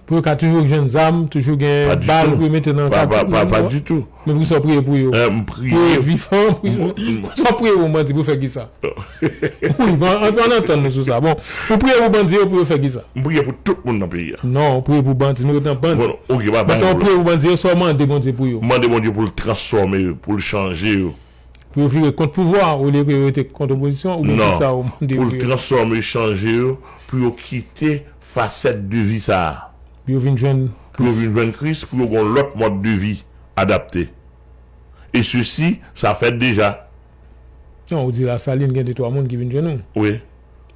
Pou yo ka toujou jwenn zam, toujou gen bal pou yo mete nan pa, pa, pa, pa ditou. Men pou sa w priye pou yo. Eh, m priye. Pou yo vivan, pou yo. Sa w priye pou bandi pou fè kisa? Wi, bon, ann antann nou sou sa. Bon, ou priye pou bandi yo pou yo fè kisa? M priye pou tout moun nan peyi a. Non, ou priye pou bandi, nou ret nan bandi. Bon, ok, pa, pa gen pwoblèm. Pandan w priye pou bandi yo, sa w mande Bondye pou yo? M mande Bondye pou l transfòme yo, pou l chanje yo. Pou yo vire kont pouvwa a, olye ke yo rete kont opozisyon, oubyen kisa ou mande pou yo? Non, pou l transfòme, chanje yo, pou yo kite fasèt de vi sa a. Pou yo vin jwenn Kris. Pou yo vin jwenn Kris, pou yo gen yon lòt mòd de vi adapte. E sesi, sa fèt deja. Non, ou di Lasalin gen de twa moun ki vin jwenn ou. Wi.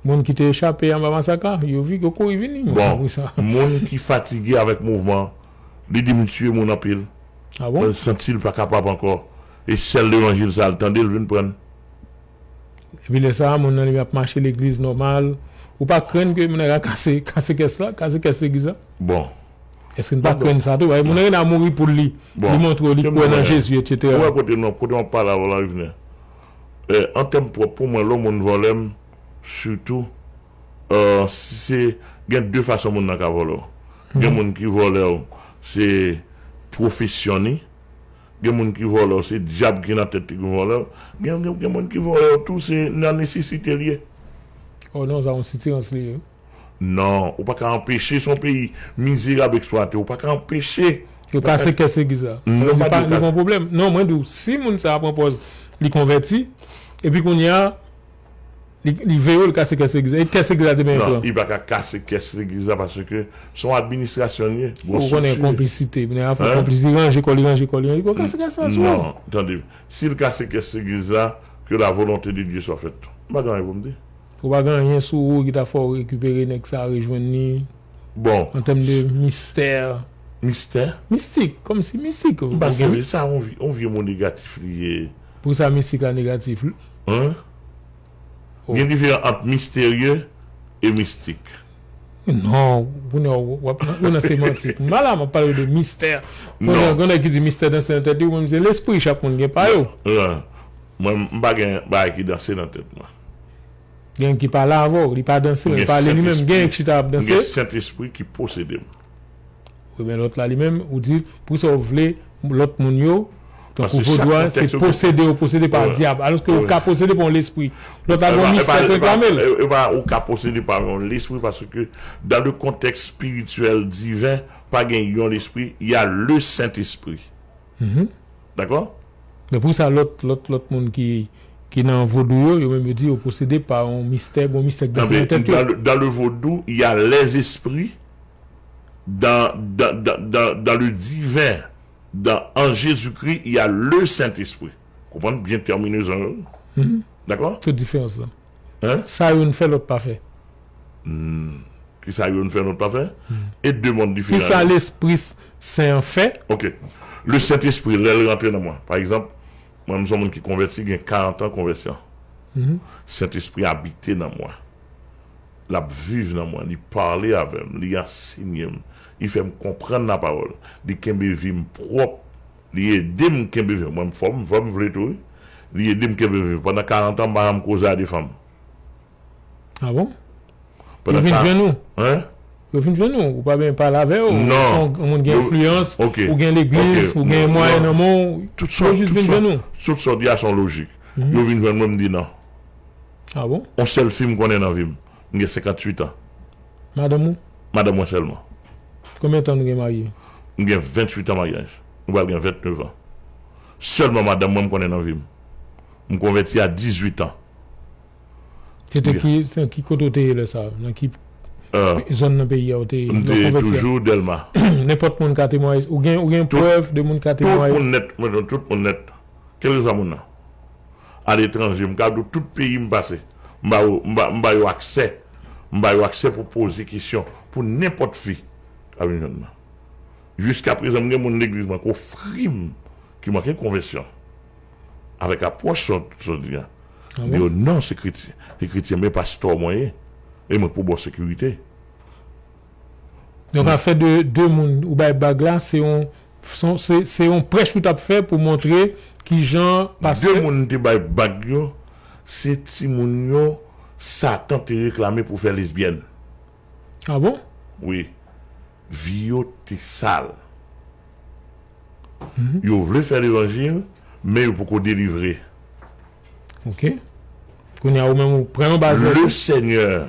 Moun ki te chape anba masaka, yo vi, yo kouri vini. Bon, moun ki fatige avèk mouvman, li di m tiye moun anpil. Ah bon? Mwen santi l pa kapab ankò. E sèl levanjil sa l tande, l vin pran. Epi lè sa a, moun nan li ap mache legliz nòmal. Ou pa krenn ke moun nan ka kase, kase kès la, kase kès legliz la? Bon. Èske n pa krenn sa tou? Moun nan gen a mouri pou li. Li montre w li kwè nan Jezi, etsetera. Ou wè kote nou, kote w ap pale avè w la, Rivnè. An tèm pwòp, pou mwen, lè yon moun vòlè m, sitou, si se, gen de fason moun nan ka vòlè w. Gen moun ki vòlè w, se pwofesyon li. Gen moun ki vòlè w, se dyab ki nan tèt li ki vòlè w. Gen, gen, gen moun ki vòlè w tou, se nan nesesite l ye. Oh non, sa yon sitirans li ye. Non, ou pa ka anpeche, se yon peyi mizerab, eksplwate, ou pa ka anpeche. Yo kase kès legliz la. Non, pa di yo kase. Li gon pwoblèm. Non, mwen di w, si moun sa a pran pòz li konvèti, epi kounye a, li, li veye w, li kase kès legliz la. E kès legliz la te benyen pran. Non, li pa ka kase kès legliz la paske se yon administrasyon li ye. Ou konnen konplisite, men a fè konplisite, li ranje kò, li ranje kò, li ranje kò, kase kès la sou ou. Non, tande, si l kase kès legliz la, que la volonté de Dieu soit faite. M pa gen anyen pou m di. Ou pa gen anyen sou ou ki ta fè w rekipere nèg sa a, rejwenn li? Bon. An tèm de mistè. Mistè? Mistik, kòmsi mistik. M pa sonje sa, yon vye mo negatif li ye. Poukisa mistik la negatif? Hein? Gen diferan ant misterye e mistik. Non, kounye a w ap ou nan semantik. M pa la, m ap pale de mistè. Kounye a, gen nèg ki di mistè danse nan tèt li, ou menm se lespri, chak moun gen pa yo. Mwen, m pa gen bagay ki danse nan tèt mwen. Gen ki pale avè w, li pa danse, men li pale li menm. Gen ki chita ap danse. M gen Sentespri ki posede m. Wi, men lòt la li menm, ou di, poukisa w vle lòt moun yo, tankou vodou a, se posede, yo posede pa dyab. Alòske ou ka posede pa yon lespri. Lòt la gen yon mistè k reklame l. E pa ou ka posede pa yon lespri, paske dans le contexte spirituel divin, pa gen yon lespri, y a le Saint-Esprit. Dakò? Men pou sa lòt lòt lòt moun ki ki nan vodou yo, yo menm yo di yo posede pa yon mistè, gon mistè k danse nan tèt yo. Dans le, dans le vodou, il y a les esprits. Dans, dans, dans, dans, dans le divin, dans, en Jésus-Christ, il y a le Saint-Esprit. Konprann byen tèminezon yo. Dakò? Tout diferans lan. Hein? Sa youn fè, lòt pa fè. Kisa youn fè, lòt pa fè? E de mond diferan. Kisa Lespri Sen an fè? Ok. Le Sentespri, lè l rantre nan mwen. Pa egzanp, mwen, m se yon moun ki konvèti, gen karant an konvèsyon. Sentespri abite nan mwen. L ap viv nan mwen, li pale avè m, li ansenye m, li fè m konprann lapawòl, li kenbe vi m pwòp, li ede m kenbe vi m. Mwen, fò m, fò m vle tou, wi. Li ede m kenbe vi m. Pandan karant an, m pa janm koze a de fanm. Ah bon? Yo vin jwenn ou? Hein? Yo vin jwenn ou? Ou pa byen pale avè yo? Non. Ou se yon moun gen enfliyans, ou gen legliz, ou gen mwayen nan men w, yo jis vin jwenn ou? Tout sa w di a se yon lojik. Yo vin jwenn mwen, m di non. Ah bon? Yon sèl fi m konnen nan vi m. M gen senkanntuit an. Madanm ou? Madanm mwen sèlman. Konbyen tan nou gen marye? M gen venntuit an maryaj. M pral gen vennnev an. Sèlman madanm mwen m konnen nan vi m. M konvèti a dizuit an. Se te ki, se ki kote w te ye lè sa a? Nan ki zòn nan peyi a w te ye? M te toujou Dèlma. Nenpòt moun ka temwaye. Ou gen, ou gen prèv de moun ka temwaye? Tout moun nèt, mwen, tout moun nèt. Kèlkeswa moun nan. Aletranje, m ka di w tout peyi m pase. M ba yo, m ba, m ba yo aksè. M ba yo aksè pou poze kesyon pou nenpòt fi k ap vin jwenn mwen. Jiskaprezan, m gen moun legliz mwen k ofri m, ki manke konvèsyon, avèk apwòch sa w di a. M di yo, non, se kretyen, se kretyen, men pastè mwen ye. E mwen k pou ba w sekirite. Donk, afè de de moun ou bay bag la, se yon, se, se yon prèch ou t ap fè pou montre kijan pastè. De moun te bay bag yo, se timoun yo Satan te reklame pou fè lesbyèn. Ah bon? Wi. Vi yo te sal. Yo vle fè levanjil, men yo poko delivre. Ok. Kounye a ou menm ou pran yon baz. Le Seigneur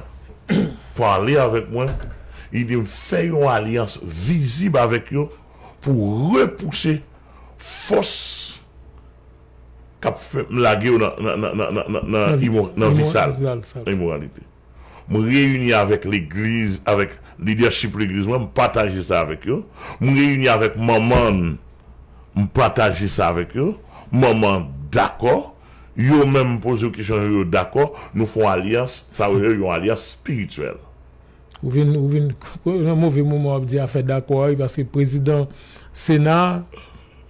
pale avèk mwen, li di m fè yon alyans vizib avèk yo pou repouse fòs k ap fè m lage yo nan, nan, nan, nan, nan, nan, nan imo-, nan vi sal, nan imoralite. M reyini avèk legliz, avèk lidèchip legliz mwen, m pataje sa avèk yo. M reyini avèk manman m, m pataje sa avèk yo. Manman dakò. Yo menm poze yo kesyon, yo dakò. Nou fè yon alyans, sa yo rele yon alyans espirityèl. Ou vin, ou vin nan move moman w ap di afè dakò a, wi, paske prezidan Sena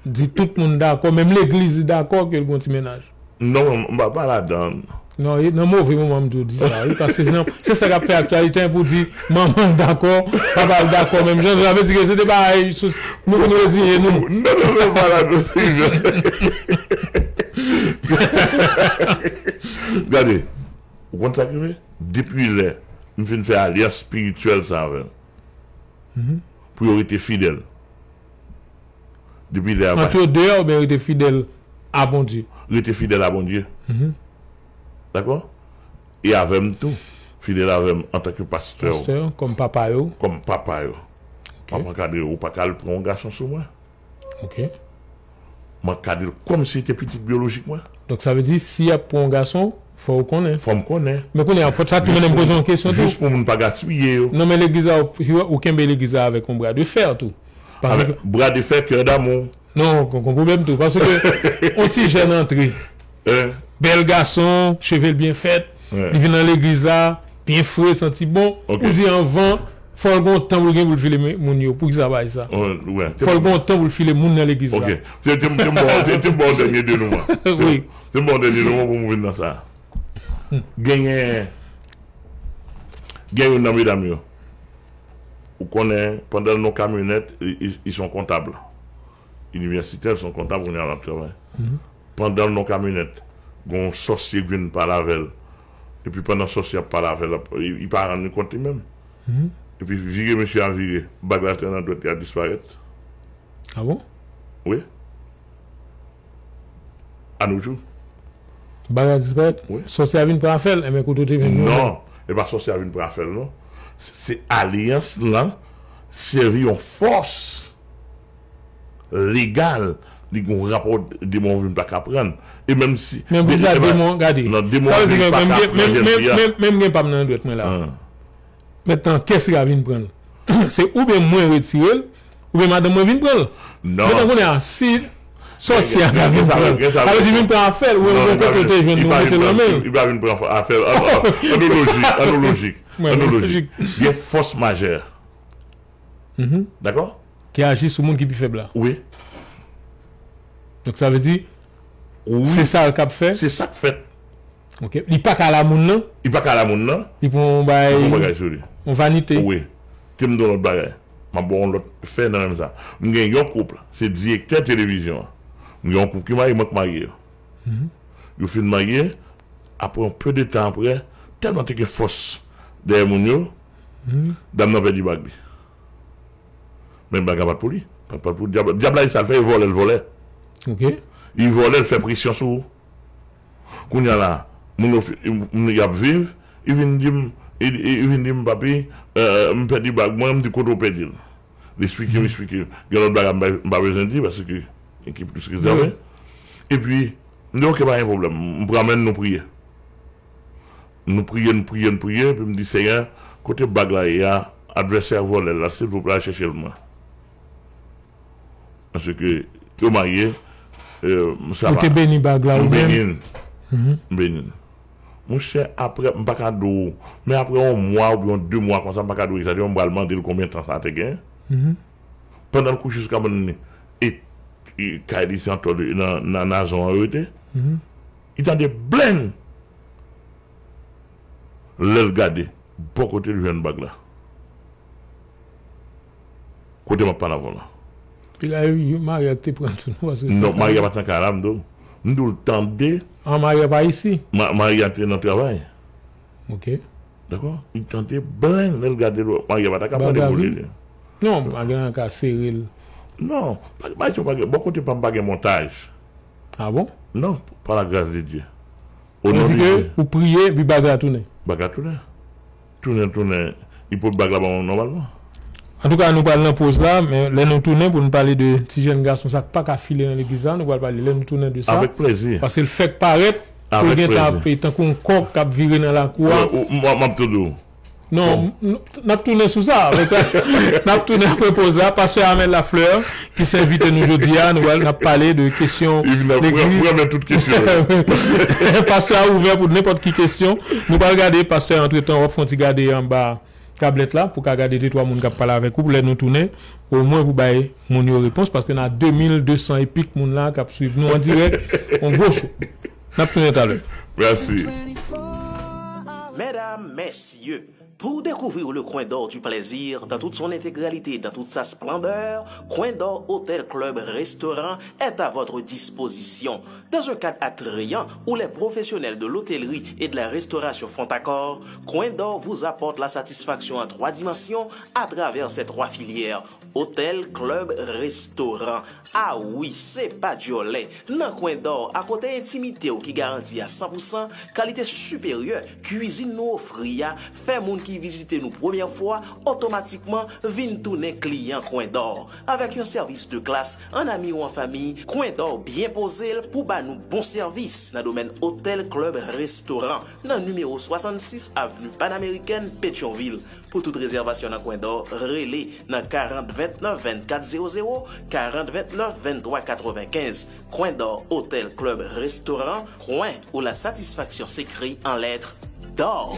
di tout moun dakò, menm legliz li dakò ke l gon ti mennaj. Non, m pa, pa ladan. Non, e nan move moman m di w di sa, wi, paske se nan, se sa k ap fè aktyalite an pou di manman l dakò, papa l dakò, menm jan, sa vle di ke se te bagay, sou, nou konn reziye nou. Non, non, non, pa ladan, se jan. Gade, ou konn sa k rive? Depi lè m fin fè alyans espirityèl sa avè l, pou yo rete fidèl. Depi lè a, ant yo de a, oubyen rete fidèl a Bondye? Rete fidèl a Bondye. Dakò? E avè m tou. Fidèl avè m antanke pastè. Pastè, kòm papa yo. Kòm papa yo. Ok. M ap ankadre yo. Ou pa ka al pran yon gason sou mwen. Ok. M ankadre l kòmsi se te pitit byolojik mwen. Donk, sa vle di, si y ap pran yon gason, fò w konnen. Fò m konnen. Men kounye a, fò sa tou mennen m poze yon kesyon tou. Jis pou moun pa gaspiye yo. Non, men legliz la, ou, ou kenbe legliz la avèk yon bra de fè tou. Paske bra de fè, kè damou. Non, gon, gon pwoblèm tou. Paske yon ti jèn antre. Bèl gason, cheve l byen fèt. Li vin nan legliz la, byen fre, santi bon. Ok. Ou di anvan, fò l gon tan pou l gen pou l file moun yo. Poukisa pa sa? Fò l gon tan pou l file moun nan legliz la. Ok. Te, te, te m ba w, te, te m ba w dènye denouman. Wi. Te m ba w dènye denouman pou m vin nan sa. Genyen, gen youn nan medam yo. Ou konnen, pandan l nan kamyonèt, ils sont comptables. Inivèsitè, ils sont comptables, kounye a l ap travay. Pandan l nan kamyonèt, gen yon sòsye k vin pale avè l. Epi pandan sòsye ap pale avè l, li pa rann li kont li menm. Epi vire, mesye a vire. Bag la te nan dwèt li a disparèt. Ah bon? Wi. Anouchou. Bagay disparèt? Wi. Sòsye a vin pran afè l, enben kote w te jwenn nouvèl? Non, e pa sòsye a vin pran afè l, non. Se, se alyans lan sèvi yon fòs legal, li gon rapò demon vin pa ka pran. E menm si... Men pou sa demon, gade. Non, demon vin pa ka pran jèn fi a. Menm gen pa m nan dwèt mwen la. Mentnan, kiyès ki ka vin pran l? Se oubyen mwen retire l, oubyen madanm mwen vin pran l. Non. Mentnan kounye a, si sòsye a ka vin pran l, sa vle di vin pran afè l, ou menm gon kote w te jwenn li, ou mete l nan men l. Li pa vin pran afè l. An nou lojik, an nou lojik, an nou lojik. Gen fòs majè. Dakò? Ki aji sou moun ki pi fèb la. Wi. Donk sa vle di, se sa l k ap fè. Se sa k fèt. Ok. Li pa ka la moun nan. Li pa ka la moun nan. Li pran yon bagay, yon vanite. Wi. Te m di w lòt bagay. M ap ba w yon lòt fè nan menm sa. M gen yon koup, se direktè televizyon an. M gen yon koup ki marye, mwen k marye yo. Yo fin marye, apre yon pe de tan apre, tèlman te gen fòs dèyè moun yo, dam nan pèdi bag li. Men bag la pa t pou li. Pa t, pa t pou dyab, dyab la, e sa l fè, e vòlè l vòlè. Ok. Li vòlè l, fè presyon sou ou. Kounye a la, moun yo fi-, moun y ap viv, li vin di m, li, li, li vin di m, papi, euh, m pèdi bag mwen, m di kote w pèdi l. Li eksplike, m eksplike. Gen lòt bagay m pa, m pa bezwen di, paske ekip nou se rezève. Epi, m di, "Oke, pa gen pwoblèm. M pral men nou priye." Nou priye, nou priye, nou priye, epi m di, "Senyè, kote bag la ye a, advèsè a vòlè l la, silvouplè, al chèche l pou mwen." Paske yo marye, euh, sa va. Ou te beni bag la ou menm? M beni l. M beni l. Monchè, apre, m pa ka di w, men apre yon mwa oubyen de mwa konsa, m pa ka di w egzakteman, m pral mande l konbyen tan sa te gen. Pandan l kouche sou kabann li, e, e kay li se antò nan, nan, nan nazon an yo te. Li tande blenn! Lè l gade, bò kote l jwenn bag la. Kote m ap pale avè w la. Piga, Maria te pran tou, non, paske non, Maria pa t nan kay la, m di w. M di w l tande. An, Maria pa isi? Ma-, Maria te nan travay. Ok. Dakò? Li tande blenn, lè l gade, Maria pa ta ka pale pou li. Non, pa gen anyen ka sere l. Non, pa, pa, pa gen, bò kote pa m pa gen montaj. Ah bon? Non, par la grâce de Dieu. Ou di ke ou priye, epi bag la tounen. Bag la tounen. Tounen, tounen. Li pot bag la ban mwen nòmalman. Antouka, nou pral nan poz la, men lè nou tounen pou nou pale de ti jèn gason sa k pa ka file nan legliz la, nou pral pale lè nou tounen de sa. Avèk plezi. Paske l fèk parèt, pou l gentan ap tankou yon kòk k ap vire nan lakou a. Wi, m ap tande w. Non, n ap tounen sou sa. N ap tounen apre poz la. Pastè Amel Lafleur, ki se envite nou jodi a, nou pral, n ap pale de kesyon legliz. Pastè a ouvè pou nenpòt ki kesyon. Nou pral gade, pastè, antretan, w ap fè yon ti gade anba tablèt la, pou ka gade de twa moun k ap pale avèk ou, pou lè nou tounen, omwen pou bay moun yo repons, paske n a de mil de san e pik moun la k ap swiv nou an dirèk, yon gwo cho. N ap tounen talè. Mèsi. Mesdames, messieurs, pour découvrir le coin d'or du plaisir dans toute son intégralité, dans toute sa splendeur, Coin d'Or Hôtel Club Restaurant est à votre disposition. Dans un cadre attrayant où les professionnels de l'hôtellerie et de la restauration font accord, Coin d'Or vous apporte la satisfaction en trois dimensions à travers ses trois filières, hôtel, club, restaurant. Ah wi, se pa djòlè. Nan Coin d'Or, akote entimite w ki garanti a san pou san, kalite siperyè, kwizin nou ofri a fè moun ki vizite nou premyè fwa otomatikman vin tounen kliyan Coin d'Or. Avèk yon sèvis de klas, an ami ou an fanmi, Coin d'Or byen poze l pou ba nou bon sèvis nan domèn otèl, klèb, restoran. Nan nimewo swasannsis avni Panamerikèn, Petyonvil. Pou tout rezèvasyon nan Coin d'Or, rele nan karant ventnèf vennkat zewo zewo, karant ventnèf venntwa katrevenkenz. Coin d'Or, otèl, klèb, restoran, coin où la satisfaction s'écrit en lettres d'or.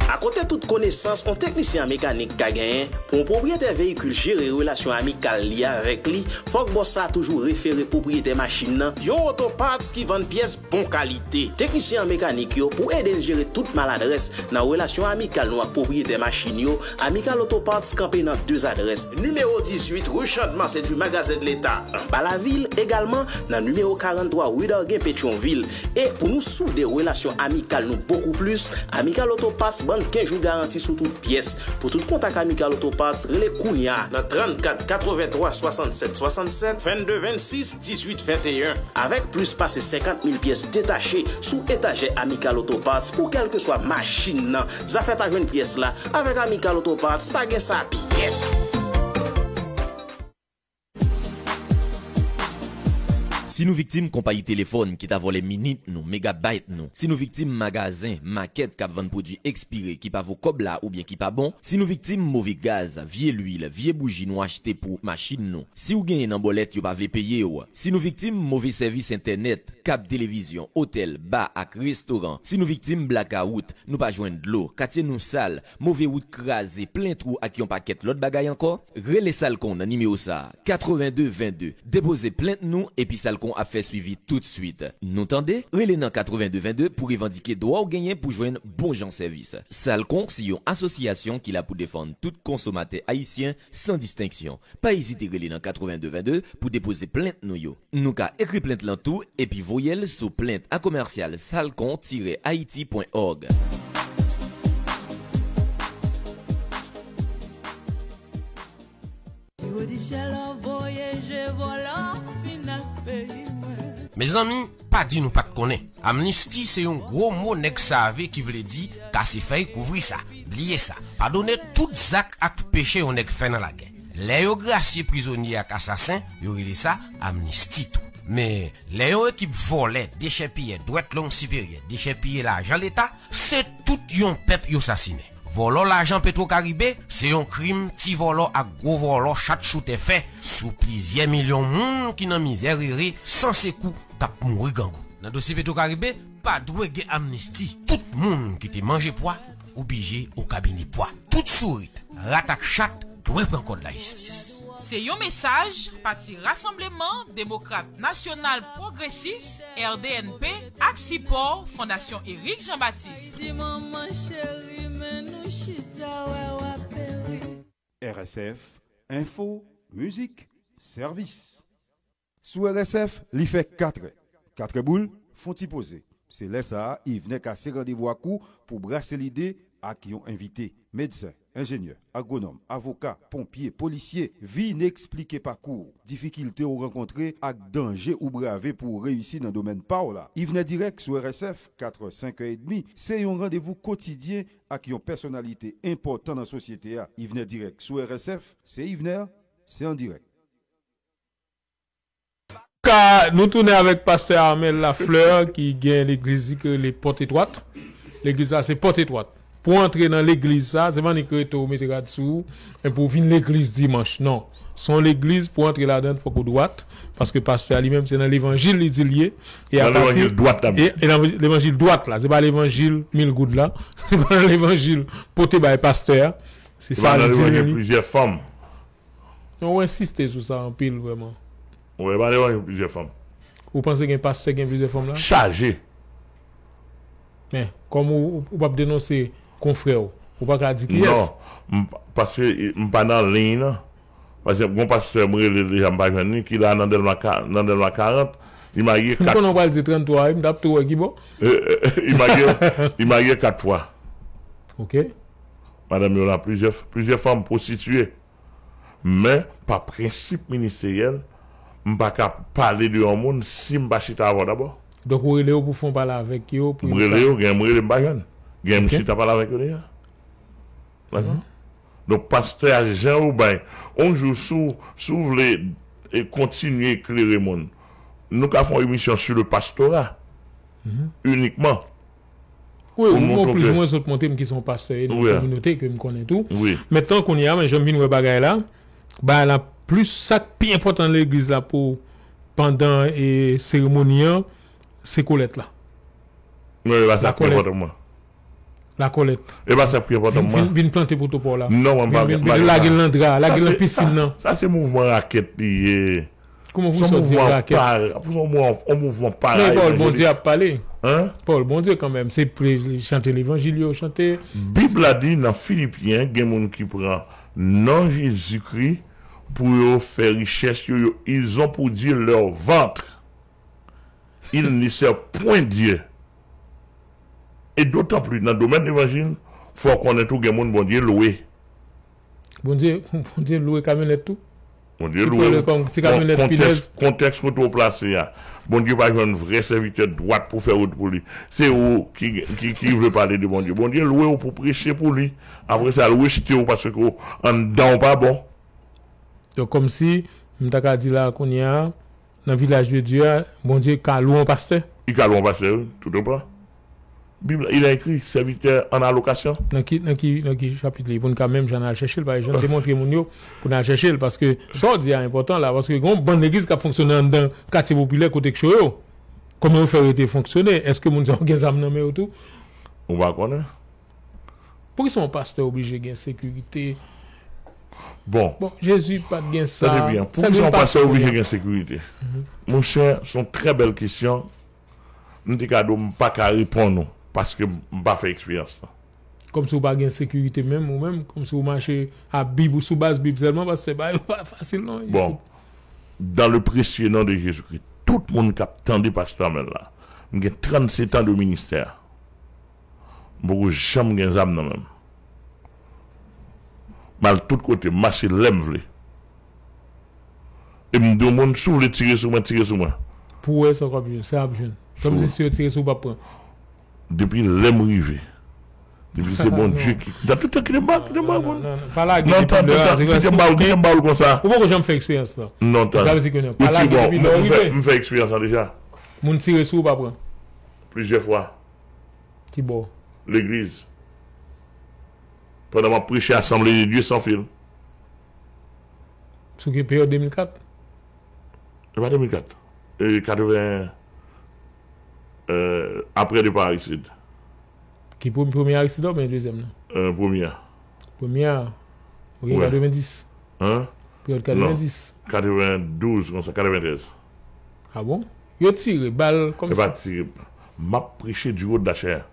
Akote tout konesans yon teknisyen an mekanik ka genyen, pou yon pwopriyetè veyikil jere relasyon amikal li avèk li, fòk bòs sa a toujou refere pwopriyetè machin nan yon Auto Parts ki vann pyès bon kalite. Teknisyen an mekanik yo pou ede n jere tout maladrès nan relasyon amikal nou ak pwopriyetè machin yo. Amical Auto Parts kanpe nan de adrès. Nimewo dizuit, rue Champ de Mars et du Magasin de l'État, anba lavil, egalman nan nimewo karanntwa, rue Darguin, Petyonvil. E pou nou soude relasyon amikal nou bokou plis, Amical Auto Parts ban n kenz jou garanti sou tout pyès. Pou tout kontak Amical Auto Parts, rele kounye a nan trannkat katrevenntwa swasannsèt swasannsèt, vennde vennsis, dizuit venteyen. Avèk plis pase senkant mil pyès detache sou etajè Amical Auto Parts pou kèlkeswa machin nan, zafè pa jwenn pyès la, avèk Amical Auto Parts pa gen sa pyès. Si nou viktim konpayi telefòn ki ta vòlè minit nou, megabayt nou, si nou viktim magazen, makèt k ap vann pwodui ekspire ki pa vo kòb la oubyen ki pa bon, si nou viktim move gaz, vye lwil, vye bouji nou achte pou machin nou, si w genyen nan bòlèt yo pa vle peye w, si nou viktim move sèvis entènèt, kab televizyon, otèl, ba ak restoran, si nou viktim blakawout, nou pa jwenn dlo, katye nou sal, move wout kraze, plen twou ak yon pakèt lòt bagay ankò, rele Salcon nan nimewo sa a, katrevenn de venn de. Depoze plent nou epi Salcon ap fè swivi toutswit. Nou tande? Rele nan katrevenn de venn de pou revandike dwa w genyen pou jwenn bon jan sèvis. Salcon se yon asosyasyon ki la pou defann tout konsomatè ayisyen san distenksyon. Pa ezite rele nan katrevenn de venn de pou depoze plent nou yo. Nou ka ekri plent lan tou epi voye l sou plent a komèsyal salcon tiret haiti point org. Si w di syèl la voye je vòlò vin nan peyi mwen. Mezanmi, pa di nou pa t konnen. Amnisti se yon gwo mo nèg save ki vle di kase fèy kouvri sa. Bliye sa, padone tout zak ak peche yon nèg fè nan lagè. Lè yo grasye prizonye ak asasen, yo rele sa amnisti tou. Men, lè yon ekip vòlè, dechèpiyè, dwèt long siperyè, dechèpiye lajan leta, se tout yon pèp yo sasinen. Vòlò lajan Petro Karibe, se yon krim ti vòlò ak gwo vòlò chat choutè fè sou plizyè milyon moun ki nan mizè rere san sekou k ap mouri grangou. Nan dosye Petro Karibe, pa dwe gen amnisti. Tout moun ki te manje pwa, oblije o kabine pwa. Tout sourit, rat ak chat dwe pran kòd lajistis. Se yon mesaj Pati Rasanbleman Demokrat Nasyonal Pwogresis, R D N P, ak sipò Fondasyon Eric Jean Baptiste. Di manman cheri, men nou chita wè w ap peri. R S F, enfo, mizik, sèvis. Sou R S F, li fè katrè. Katrè boul, fon ti poze. Se lè sa a, Yvenè kase randevou ak ou pou brase lide ak yon envite. Medsen, enjenyè, agwonòm, avoka, ponpye, polisye, vin eksplike pakou w, difikilte w rankontre ak danje ou brave pou w reyisi nan domèn pa w la. Yvenè Dirèk sou R S F, katrè, senkè edmi, se yon randevou kotidyen ak yon pèsonalite enpòtan nan sosyete a. Yvenè Dirèk sou R S F, se Yvenè, se an dirèk. Ka, nou tounen avèk pastè Armel Lafleur ki gen legliz li ki rele Pòt Etwat. Legliz la se Pòt Etwat. Pou w antre nan legliz sa, se pa annik rete w mete rad sou ou, epi w vin legliz dimanch. Non. Se yon legliz pou w antre ladan l fòk ou dwat, paske pastè a li menm se nan levanjil li di l ye. E apati, levanjil dwat la, e, e levanjil dwat la, se pa levanjil mil goud la, se pa nan levanjil pote bay pastè a. Se sa li di li. Plizyè fanm. Non, ou ensiste sou sa anpil vrèman. Ou wè pa devan gen plizyè fanm. Ou panse gen pastè gen plizyè fanm la? Chaje. Men, kòm ou, ou, ou p ap denonse konfrè w, ou pa ka di kiyès. Non, m pa, paske m pa nan liy nan. Pa egzanp, gon pastè m rele l deja m pa jwenn li, ki la nan Dèlma ka, nan Dèlma karant, li marye kat. M konnen w pral di trannntwa wi, m t ap tou wè ki bò. Li marye, li marye kat fwa. Ok. Madanm yo la, plizyè, plizyè fanm pwostitiye. Men, pa prensip ministeryèl, m pa ka pale de yon moun si m pa chita avè w dabò. Donk, ou rele yo pou fè yon pale avèk yo? M rele yo, gen m rele m pa jwenn. Gen m chita pale avèk yo deja. Dakò? Donk, pastè a, jan ou bay, yon jou, si w, si w vle e kontinye eklere moun, nou ka fè yon emisyon sou le pastora inikman. Wi, ou plis ou mwen sot montre m ki se yon pastè e nan yon kominote ke m konnen tou. Men tan kounye a, men jan m vin wè bagay la, bagay la plis sa k pi enpòtan nan legliz la pou pandan e seremoni an, se kolèt la. Non, e pa sa k pi enpòtan pou mwen. Lakòlèt. E pa sa k pi enpòtan pou mwen. Vin, vin, vin plante poto pa w la. Non, mwen m pa vin, vin lage l nan dra, lage l nan pisin nan. Sa se mouvman rakèt li ye. Kòman pou sòt di rakèt? Se yon mouvman, yon mouvman parayik. Men pawòl Bondye ap pale. Hein? Pawòl Bondye kanmenm. Se pou chante levanjil yo chante. Bib la di nan Filipyen, gen moun ki pran non Jezikri pou yo fè richès yo, yo, ils ont pour Dieu leur ventre. Il ne sert point Dieu. E dotan pli, nan domèn levanjil, fò w konnen tou gen moun Bondye lwe. Bondye, Bondye lwe kamyonèt tou? Bondye lwe w. Ti kamyonèt pinèz. Kontèks kote w plase a. Bondye pa jwenn vrè sèvitè dwat pou fè wout pou li. Se ou ki, ki, ki vle pale de Bondye. Bondye lwe w pou preche pou li. Apre sa, l rejte w paske w anndan w pa bon. Donk, kòmsi, m ta ka di la kounye a, nan vilaj de Dye a, Bondye ka lwe yon pastè? Li ka lwe yon pastè, wi, tout autant. Bib la, il est écrit, serviteur en allocation. Nan ki, nan ki, nan ki chapit li? Pou n ka menm jan n al chèche l, pa egzanp, demontre moun yo pou n al chèche l, paske sa w di a enpòtan la, paske gen yon bann legliz k ap fonksyone anndan katye popilè kote k cho yo. Kòman yo fè rete fonksyone? Èske moun sa yo gen zam nan men yo tou? Ou pa konnen. Poukisa yon pastè oblije gen sekirite? Bon. Bon, Jezi pa t gen sa. Tande byen, poukisa yon pastè oblije gen sekirite? Monchè, se yon trè bèl kesyon. M te ka di w m pa ka reponn ou, paske m pa fè eksperyans lan. Kòmsi w pa gen sekirite menm, ou menm, kòmsi w mache a Bib ou sou baz Bib sèlman, paske bagay yo pa fasil non. Bon, dans le précieux nom de Jésus-Christ, tout moun k ap tande pastè Amèl la, m gen trannsetan de ministè. M poko janm gen zam nan men m. M al tout kote, m mache lè m vle. E m di yon moun, si w vle tire sou mwen, tire sou mwen. Pou w wè sa w ap jwenn, sa w ap jwenn. Kòmsi si yo tire sou w, w p ap pran. Depi lè m rive, Epi se Bondye ki. Nan tout tan, kite m ba, kite m ba, non, non, non, pa lage depi lè a, kite m ba, kite m ba l konsa. Ou poko janm fè eksperyans lan. Non, tan. Sa vle di ke non, pa lage depi lè w rive. M fè eksperyans lan deja. Moun tire sou ou, pa pran. Plizyè fwa. Ki bò? Legliz. Pandan m ap preche Assemblée de Dieu sans fil. Sou ki peryòd de mil kat? E pa de mil kat. E katreven, euh, apre depa Aristide. Ki premye, premye Aristide oubyen dezyèm nan? Euh, premye a. Premye a. Ok, katrevendis. Hein? Peryòd katrevendis. Katrevendouz, konsa, katreventrèz. Ah bon? Yo tire bal kòmsi. E pa tire. M ap preche du haut de la chair.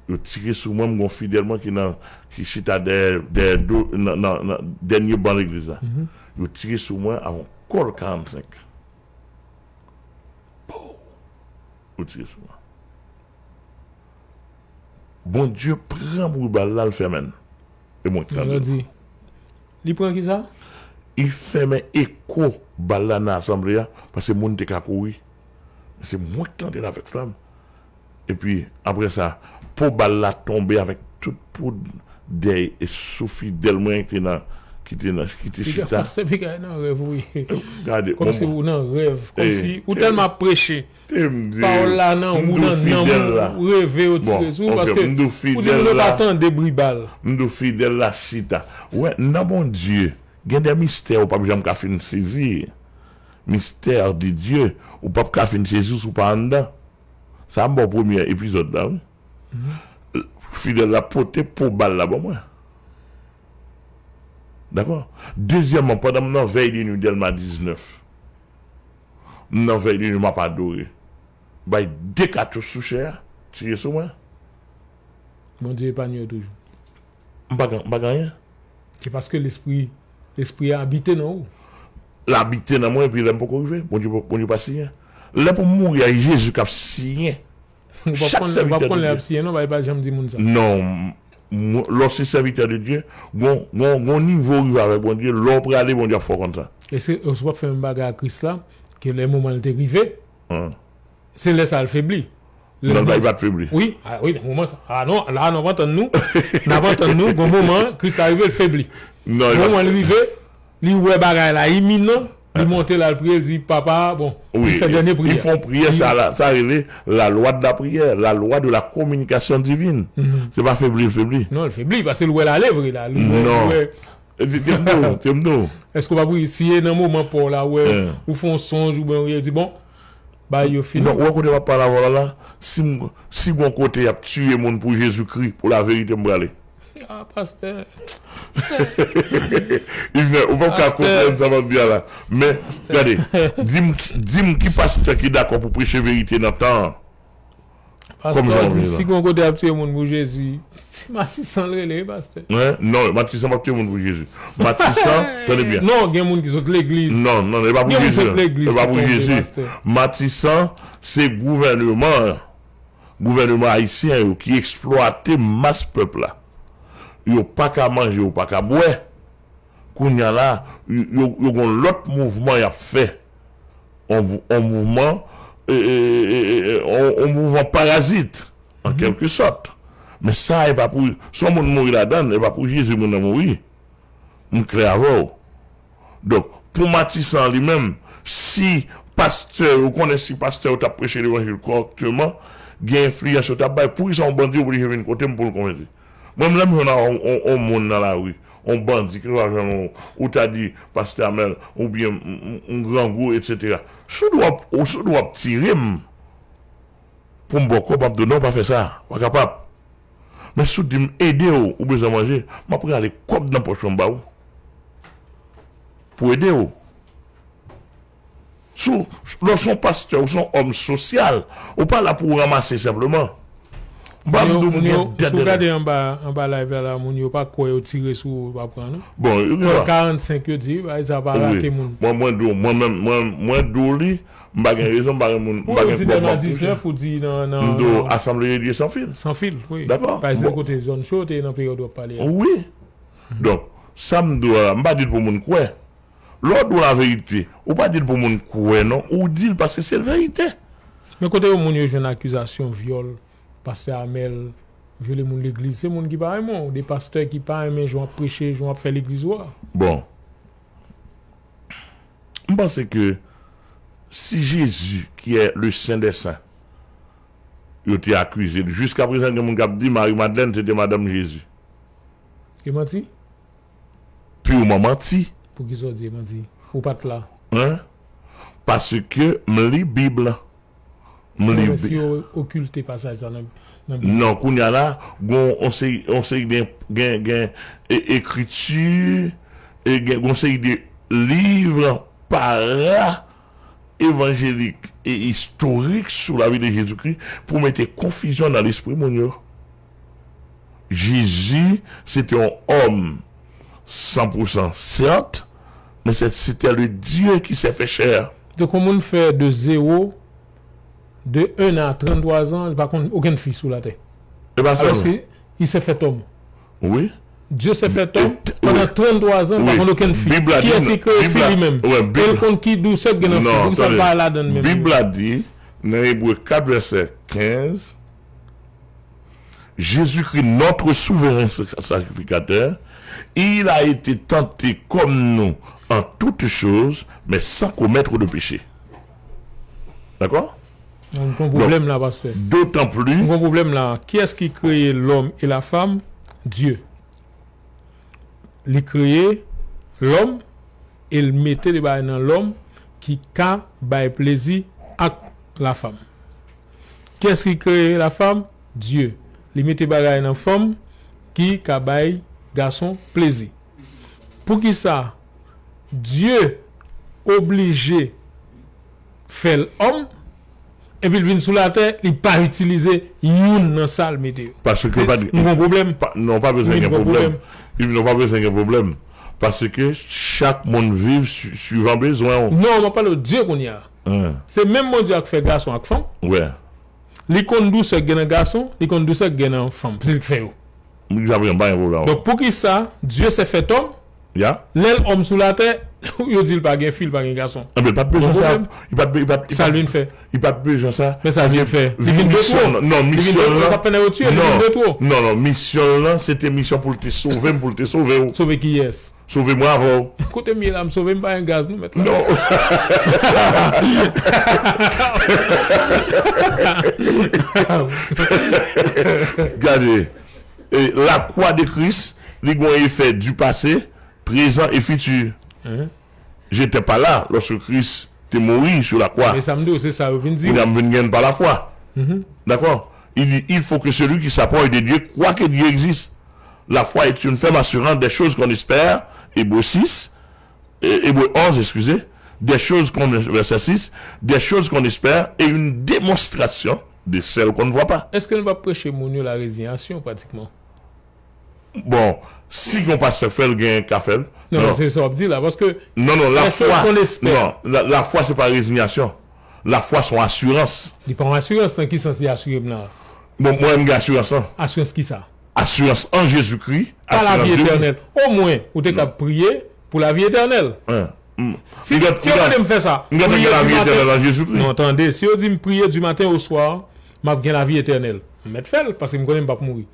Yo tire sou mwen, m gon fidèl mwen ki nan, ki chita dèyè, dèyè do, nan, nan, nan dènye ban legliz la. Yo tire sou mwen avon kòl karannsenk. Pow! Yo tire sou mwen. Bondye pran bri bal la, l fèmen l. E mwen k tande l. Li pran kisa? Li fèmen eko bal la nan asanble a, paske moun te ka kouri. Men se mwen k tande l avèk flanm. Epi, apre sa, po bal la tonbe avèk tout poud dèy e sou fidèl mwen ki te nan, ki te nan, ki te chita. Pastè Pika nan rèv ou ye. Gade, kòmsi ou nan rèv, kòmsi ou tèlman ap preche. Pawòl la nan ou, nan nanm ou, reve yo tire sou ou, paske ou di moun yo pa tande bri bal. M di w fidèl la chita. Wè, nan Bondye, gen de mistè ou p ap janm ka fin sezi. Mystère de Dieu, ou p ap ka fin sezi si w pa anndan. Sa a m ba w premye epizòd la, wi. Fidèl la pote po bal la ban mwen. Dakò? Dezyèmman, pandan m nan vèy de nwi Dèlma diznèf, m nan vèy de nwi, m ap adore. Bay de katouch sou chè a, tire sou mwen. Bondye epanye w toujou. M pa gen, m pa gen anyen. Se paske lespri, lespri a abite nan ou. L abite nan mwen, epi lè m poko rive, Bondye, Bondye pa siyen. Lè pou m mouri a, Jezi k ap siyen. Ou p ap konn, ou p ap konn lè y ap siyen non, pa, pa janm di moun sa. Non, m, m, lè w se sèvitè de Dye, gon, gon, gon nivo w rive avèk Bondye, lè w prale, Bondye ap fè w konn sa. Èske w p ap fè menm bagay a Kris la, ke lè moman l te rive, se lè sa l febli? Non, l pa, li pa t febli. Wi, a, wi, nan moman sa. A non, la, n ap antann nou. N ap antann nou, gon moman, Kris la rive, l febli. Non, li pa t febli. Moman l rive, li wè bagay la iminan, li monte la, l priye, l di, Papa, bon, li fè dènye priyè. Li fè yon priyè, sa la, sa rele la loi de la prière, la loi de la communication divine. Se pa febli, l febli. Non, l febli, paske l wè l ale vre la. Li wè, li wè. Ti, ti m di w, ti m di w. Èske w pa priye? Si e nan moman pa w la, wè, ou fè yon sonj, oubyen ou di, bon, bagay yo fini. Non, ou wè kote m ap pale avè w la, la, si m, si gon kote y ap tiye moun pou Jezikri, pou laverite, m prale. Ah, pastè. Iven, ou p ap ka konprann sa m ap di a la. Men, gade, di m, di m ki pastè ki dakò pou preche verite nan tan an. Pastè di, si gon kote y ap tiye moun pou Jezi, se Matisan l rele, wi, pastè. Non, Matisan p ap tiye moun pou Jezi. Matisan, tande byen. Non, gen moun ki sot legliz. Non, non, e pa pou Jezi. Gen moun sot legliz ki tonbe, pastè. Matisan, se gouvèneman an. Gouvèneman ayisyen yo ki eksplwate mas pèp la. Yo pa ka manje, yo pa ka bwè. Kounye a la, yo, yo, yo gon lòt mouvman y ap fè. On, on mouvman, e, e, e, e, e, on, on mouvman parazit, an kèlke sòt. Men sa, e pa pou, si yon moun mouri ladan l, e pa pou Jezi moun nan mouri. M klè avè w. Donk, pou Matisan li menm, si pastè, ou konnen si pastè yo t ap preche levanjil kòrèkteman, gen enfliyans yo t ap bay, poukisa yon bandi oblije vin kote m pou l konvèti? Mwen, lè m jwenn yon, yon, yon moun nan lari, yon bandi, ki va jwenn yon, ou ta di, Pastè Amèl, oubyen m, m, m, m grangou, etsetera. Sou do w ap, ou sou do w ap tire m pou m ba w kòb, m ap di w, non, pa fè sa, pa kapab. Men si w di m ede w, ou bezwen manje, m ap rale kòb nan pòch mwen m ba w. Pou ede w. Si w, lè w se yon pastè, ou se yon òm sosyal, ou pa la pou w ranmase senpleman. M pa vle di w gen dèt. Si w gade anba, anba live la, la, moun yo pa kwè yo tire sou ou, yo pa pran, non. Bon, yo gen dwa. Kòd karannsenk yo di, bagay sa pa rate moun. Mwen, mwen di w, mwen menm, mwen, mwen di w li, m pa gen rezon, m pa gen moun, m pa gen kòb m ap touche. Ou di Dèlma diznèf, ou di nan, nan, m di w nan Assemblée de Dieu sans fil. Sans fil, wi. Dakò? Pa egzanp, kote zòn cho te nan peryòd w ap pale a. Wi. Donk, sa m di w la, m pa di l pou moun kwè. Lè w di w laverite, ou pa di l pou moun kwè, non. Ou di l paske se verite. Men kote yo moun yo jwenn akizasyon vyòl, pastè Amèl, vyole moun legliz, se moun ki pa renmen w, de pastè ki pa renmen jan w ap preche, jan w ap fè legliz ou a. Bon. M panse ke si Jezi, ki è le Sen dè Sen, yo te akize l, jiskaprezan gen moun k ap di Mari Madlèn se te madanm Jezi. E manti? Pirman manti. Poukisa w di e manti? Ou pa t la. Hein? Paske m li Bib la. M li Mwen si Bib. Yo okilte pasaj sa nan nan Bib. Non, kounye a la, gon on seri, on seri gen, gen, gen e, ekriti, e gen gon seri de liv para evanjelik e istorik sou lavi de Jezikri pou mete konfizyon nan lespri moun yo. Jezi se te yon òm san pou san, sèt, men se te le Dieu qui s'est fait chair. Donk, yon moun fè de zewo, de un a trannntwa zan, li pa konn okenn fi sou latè. E pa Alòske, sèlman. Il s'est fait homme. Wi. Dye se fè tòm, Et- pandan wi. Trannntwa zan, pa Wi. konn okenn fi. Bib la Ki di es nan- ki kreye Bib fi la- li menm? wi, Bib- E l konn ki dousè k gen nan fi. Non, Poukisa l tande. pa al ladan l menm? Bib la di, nan Ebre kat vèsè kenz, Jésus-Christ, notre souverain sacrificateur, il a été tenté comme nous en toutes choses, mais sans commettre de péché. D'accord? Donk, gon pwoblèm la, pastè. D'autant plus. Gon pwoblèm la. Ki es ki kreye lòm e lafanm? Dye. Li kreye lòm e l mete de bagay nan lòm ki ka bay plezi ak lafanm. Ki es ki kreye lafanm? Dye. Li mete bagay nan fanm ki ka bay gason plezi. Poukisa Dye oblije fè l òm, epi l vin sou latè, li pa itilize youn nan sa l mete yo? Paske pa gen yon pwoblèm. Non, pa bezwen gen pwoblèm. Non, pa bezwen gen pwoblèm. Paske chak moun viv suivan bezwen w. Non, m ap pale w Dye kounye a. Se menm Bondye a k fè gason ak fanm. Li konn dousè k gen nan gason, li konn dousè k gen nan fanm. Se li k fè yo. Donk, poukisa Dye se fè tòm? Lè l òm sou latè, yo di l pa gen fi, l pa gen gason. Ebyen, li pa t bezwen sa. Sa l vin fè? Li pa t bezwen sa. Men sa l vin fè? Li vin de twò. Non, misyon l lan. Sa fè nan yo tiye, li vin de twò. Non, non, misyon l lan, se te misyon pou l te sove m, pou l te sove w. Sove kiyès? Sove mwen avè w. Kote m ye la, m sove, m pa gen gaz, nou, mèt la. Non. Gade. E, la croix de Christ, li gon efè du passé, présent et futur. J'étais pas là lorsque Christ te mouri sur la croix. Men sa m di w, se sa yo vin di. Kounye a m vin gen pa la foi. D'accord? Il dit, il faut que celui qui s'approche de Dieu croit que Dieu existe. La foi est une ferme assurance des choses qu'on espère, Hébreux six, Hébreux onze, excusez, des choses qu'on, verset six, des choses qu'on espère et une démonstration de celles qu'on ne voit pas. Èske nou pa preche moun yo la rezinyasyon pratikman? Bon, si gon pastè k fè l, gen ka fè l. Non, non, se sa w ap di la, paske. Non, non, la foi, non, la, la foi se pa rezinyasyon. La foi se yon asirans. Li pa yon asirans, nan ki sans li asire m la? Bon, mwen menm gen asirans lan. Asirans kisa? Asirans an Jezikri. Pa lavi etènèl. Omwen, ou te kab priye pou lavi etènèl. Si, si yo mande m fè sa, priye di maten. Non, tande, si yo di m priye di maten o swa, m ap gen lavi etènèl. M mèt fè l, paske m konnen m p ap mouri.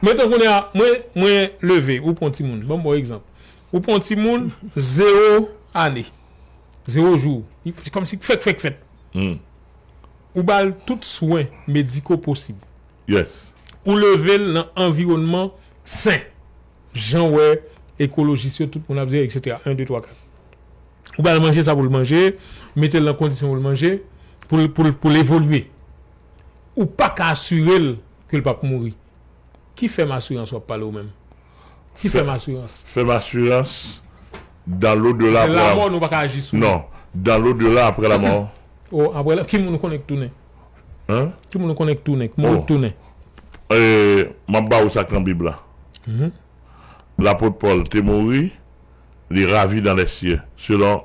Men tan kounye a, mwen, mwen leve, ou pran timoun. Ban m ba w egzanp. Ou pran timoun, zewo ane. Zewo jou. Li kòmsi fèk, fèk, fèt. Ou ba l tout swen mediko posib. Ou leve l nan anviwònman sen. Jan w wè ekolojis yo, tout moun ap di, etsetera. En, de, twa, kat. Ou ba l manje sa pou l manje, mete l nan kondisyon pou l manje, pou l, pou l, pou l evolye. Ou pa ka asire l ke l p ap mouri. Ki fèm asirans w ap pale ou menm? Ki fèm asirans? Fèm asirans dans l'au-delà. Se lamò, nou pa ka aji sou li. Non, dans l'au-delà après la mort. Oh, apre la, ki moun ou konnen k tounen? Hein? Ki moun ou konnen k tounen, k mouri, k tounen? M ap ba ou sa k nan Bib la. Lapot Pòl te mouri, li ravi dans les cieux, selon.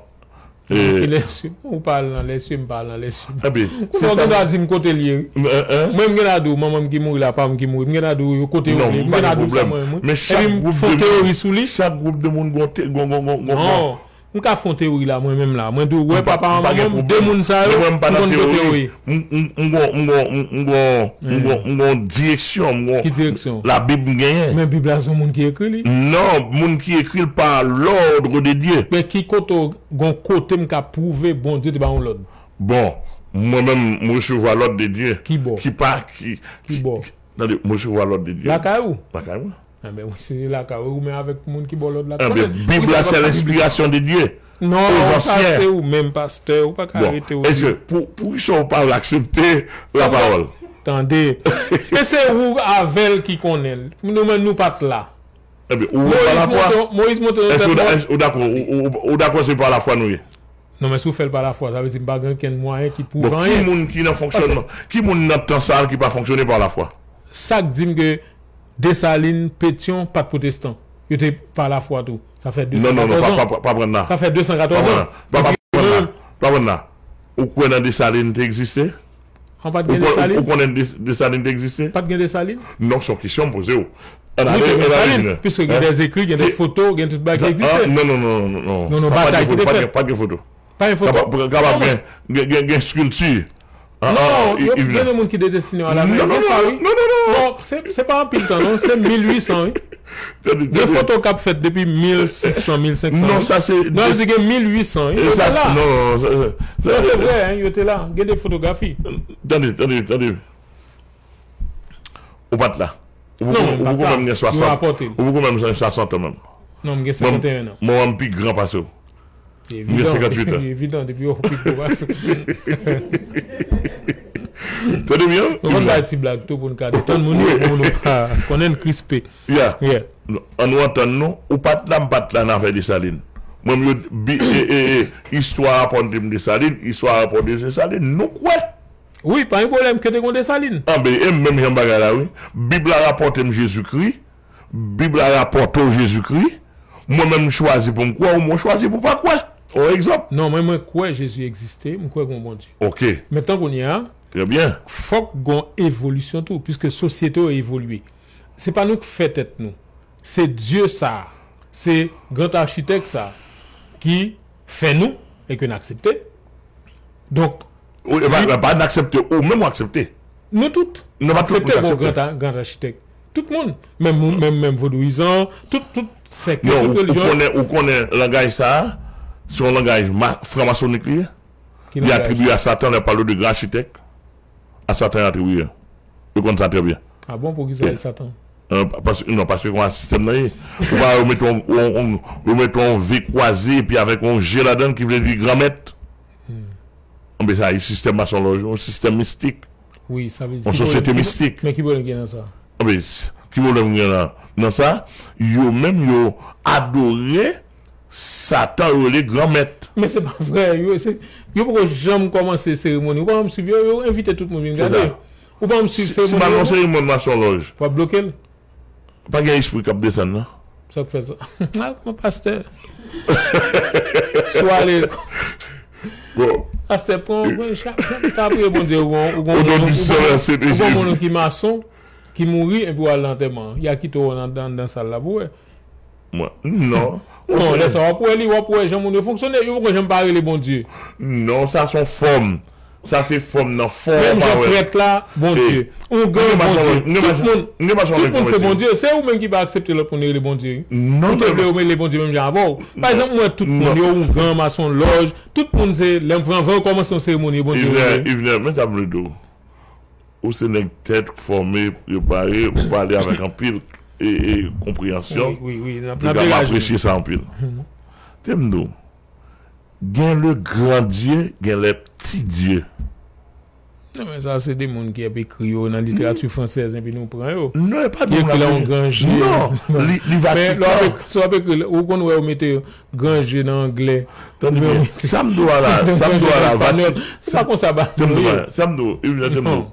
Ki lèsye? Ou pa al nan lèsye, m pa al nan lèsye. Kounye a w gen dwa di m kote l ye. Mwen, m gen dwa di w manman m ki mouri la, papa m ki mouri. M gen dwa di w yo kote yo vle. M gen dwa di w sa mwen menm, wi. Epi m fè yon teyori sou li. Chak gwoup de moun gon, gon, gon, gon, gon. Non. M ka fè yon teyori la, mwen menm la. Mwen di w, wè, papa, manman m, de moun sa yo, m konn fè teyori. M gon direksyon, m gon... Ki direksyon? Labib m genyen. Men Bib la se yon moun ki ekri li. Non, moun ki ekri l pa l'ordre de Dieu. Men ki kote, gon kote m ka pwouve Bondye te ba yon lòd? Bon, mwen menm, m resevwa l'ordre de Dieu. Ki bò? Ki pa, ki, ki bò? Tande, m resevwa l'ordre de Dieu. Lakay ou? Lakay mwen. Enben, wi, se lakay ou, ou menm avèk moun ki ba w lòd la. Enben, Bib la, se l'inspiration de Dieu. Non, sa se ou menm, pastè, ou pa ka rete ou di. Pou, pou kisa ou pa vle aksepte lapawòl? Tande. E se ou avè l ki konnen l. Nou menm, nou pa t la. Enben, ou pa lafwa? Moyiz monte yon tèt mò. Ou dakò, ou dakò se pa lafwa nou ye? Non, men si w fè l pa lafwa, sa vle di m pa gen okenn mwayen ki pwouve anyen. Bon, ki moun ki nan fonksyònman, ki moun nan tan sa a ki pa fonksyone pa lafwa? Sa k di m ke Desalin, Petyon, pa t pwotestan. Yo te pa lafwa tou. Sa fè de san katòz an. Non, non, non, pa, pa, pa pran la. Sa fè de san katòz an. Pa pran la. Pa pran la. Ou kwè nan Desalin te egziste? An pa t gen Desalin? Ou konnen Desalin te egziste? Pa t gen Desalin? Non, se yon kesyon m poze w. Wi, te gen Desalin, piske gen de zekri, gen de foto, gen tout bagay ki egziste. Non, non, non, non, non. Non, non, batay ki te fèt. Pa t gen foto. Pa gen foto. Kapab gen, gen, gen, gen skilti. Non, yo gen de moun ki dedestine yo a lamè. Gen sa, wi. Non, non, non. Non, se, se pa anpil tan, non. Se mil uit san, wi. Gen foto k ap fèt depi mil sis san, mil senk san. Non, sa se... Non, se gen mil uit san, wi. Yo te la. Non, non, non, se vre, hein, yo te la. Gen de fotografi. Tande, tande, tande. Ou pa t la. Ou poko menm gen swasant. Ou poko menm gen swasant an menm. Non, m gen senkanteyen an. Mwen, mwen, m pi gran pase w. M gen senkantwit an. Evidan, depi w pi gwo pase. Tande byen? Nou konn bay ti blag tou pou n ka detann moun yo, pou nou pa konnen n krispe. Yeah. Ann nou antann nou, ou pa t la, m pa t la nan afè Desalin. Mwen, m yo, bi, e, e, e, istwa rapòte m Desalin, istwa rapòte Desalin, nou kwè. Wi, pa gen pwoblèm, ke te gon Desalin. Anben, e menm jan bagay la, wi. Bib la rapòte m Jezikri. Bib la rapòte w Jezikri. Mwen menm, m chwazi pou m kwè, ou mwen chwazi pou pa kwè. On egzanp. Non, mwen, mwen kwè Jezi egziste, m kwè gon Bondye. Ok. Men tan kounye a, trè byen, fòk gon evolisyon tou, piske sosyete yo evolye. Se pa nou k fè tèt nou. Se Dye sa a, se gran achitèk sa a ki fè nou e ke n aksepte. Donk, wi, e pa, pa n aksepte, ou menm ou aksepte. Nou tout. Nou pa tout moun aksepte. Aksepte bon gran, gran achitèk. Tout moun. Menm, menm, menm vodouyizan, tout, tout sèk yo, tout relijyon. Non, ou, ou konnen, ou konnen langaj sa a, se yon langaj ma-, franmasonik li ye. Li atribiye a Satan, lè pale de gran achitèk. A Satan atribiye. Yo konn sa trè byen. Ah bon, poukisa se Satan? Euh, pas-, non, paske kòman sistèm nan ye. Ou pa yo mete yon, yon, yon, yo mete yon V kwaze epi avèk yon G ladan l ki vle di granmèt. Hmm. Anben sa, e sistèm masonlòj, yon sistèm mistik. Wi, sa vle di yon sosyete mistik. Men ki pwoblèm gen nan sa? Anben, s-, ki pwoblèm gen nan, nan sa? Yo menm yo adore Satan yo rele granmèt. Men se pa vrè, yo, se, yo poko janm kòmanse seremoni. Ou pa janm swiv yo, yo envite tout moun vin gade. Ou pa janm swiv seremoni yo. Si m al nan seremoni masonlòj, w ap bloke l? Pa gen espri k ap desann, non? Sa k fè sa? Ah, mon pastè. Swa ale. Bon. Pastè, pran, pran, chak, chak ta priye Bondye, ou gon, ou gon, ou gon moun ki mason, ki mouri, epi w al nan antèman an. Y a kite w nan, nan, nan sal la pou wè. Mwen, non. Non, lè sa w ap wè li, w ap wè jan moun yo fonksyone, yo poko janm pa rele Bondye. Non, sa se yon fòm. Sa se fòm nan fòm. Menm jan prèt la, Bondye. Yon gran Bondye. Tout moun, tout moun se Bondye. Se ou menm ki pa aksepte lòt moun rele Bondye. Non, ou te vle yo rele Bondye menm jan avè w. Pa egzanp, mwen, tout moun, yo yon gran masonlòj, tout moun se, lè m pran van, yo kòmanse yon seremoni, Bondye yo rele. Yvenè, men sa m vle di w. Ou se nèg tèt fòme, prepare, ou pale avèk anpil e, e konpreyansyon. Wi, wi, wi, n ap, n ap deraje. M apresye sa anpil. Te m di w, gen le grand Dieu, gen les petits dieux. Non, men sa se de moun ki ap ekri yo nan literati fransèz, epi nou pran yo. Non, e pa de moun ap ekri. Ki ekri la yon gran G. Non, li, li Vatikan. Men lè w ap ek-, si w ap ekri, ou konn wè yo mete gran G nan anglè. Tande byen. Sa m di w a la, sa m di w a la, Vati-, se pa konsa bagay yo ye. Sa m di w, Yvenè, te m di w.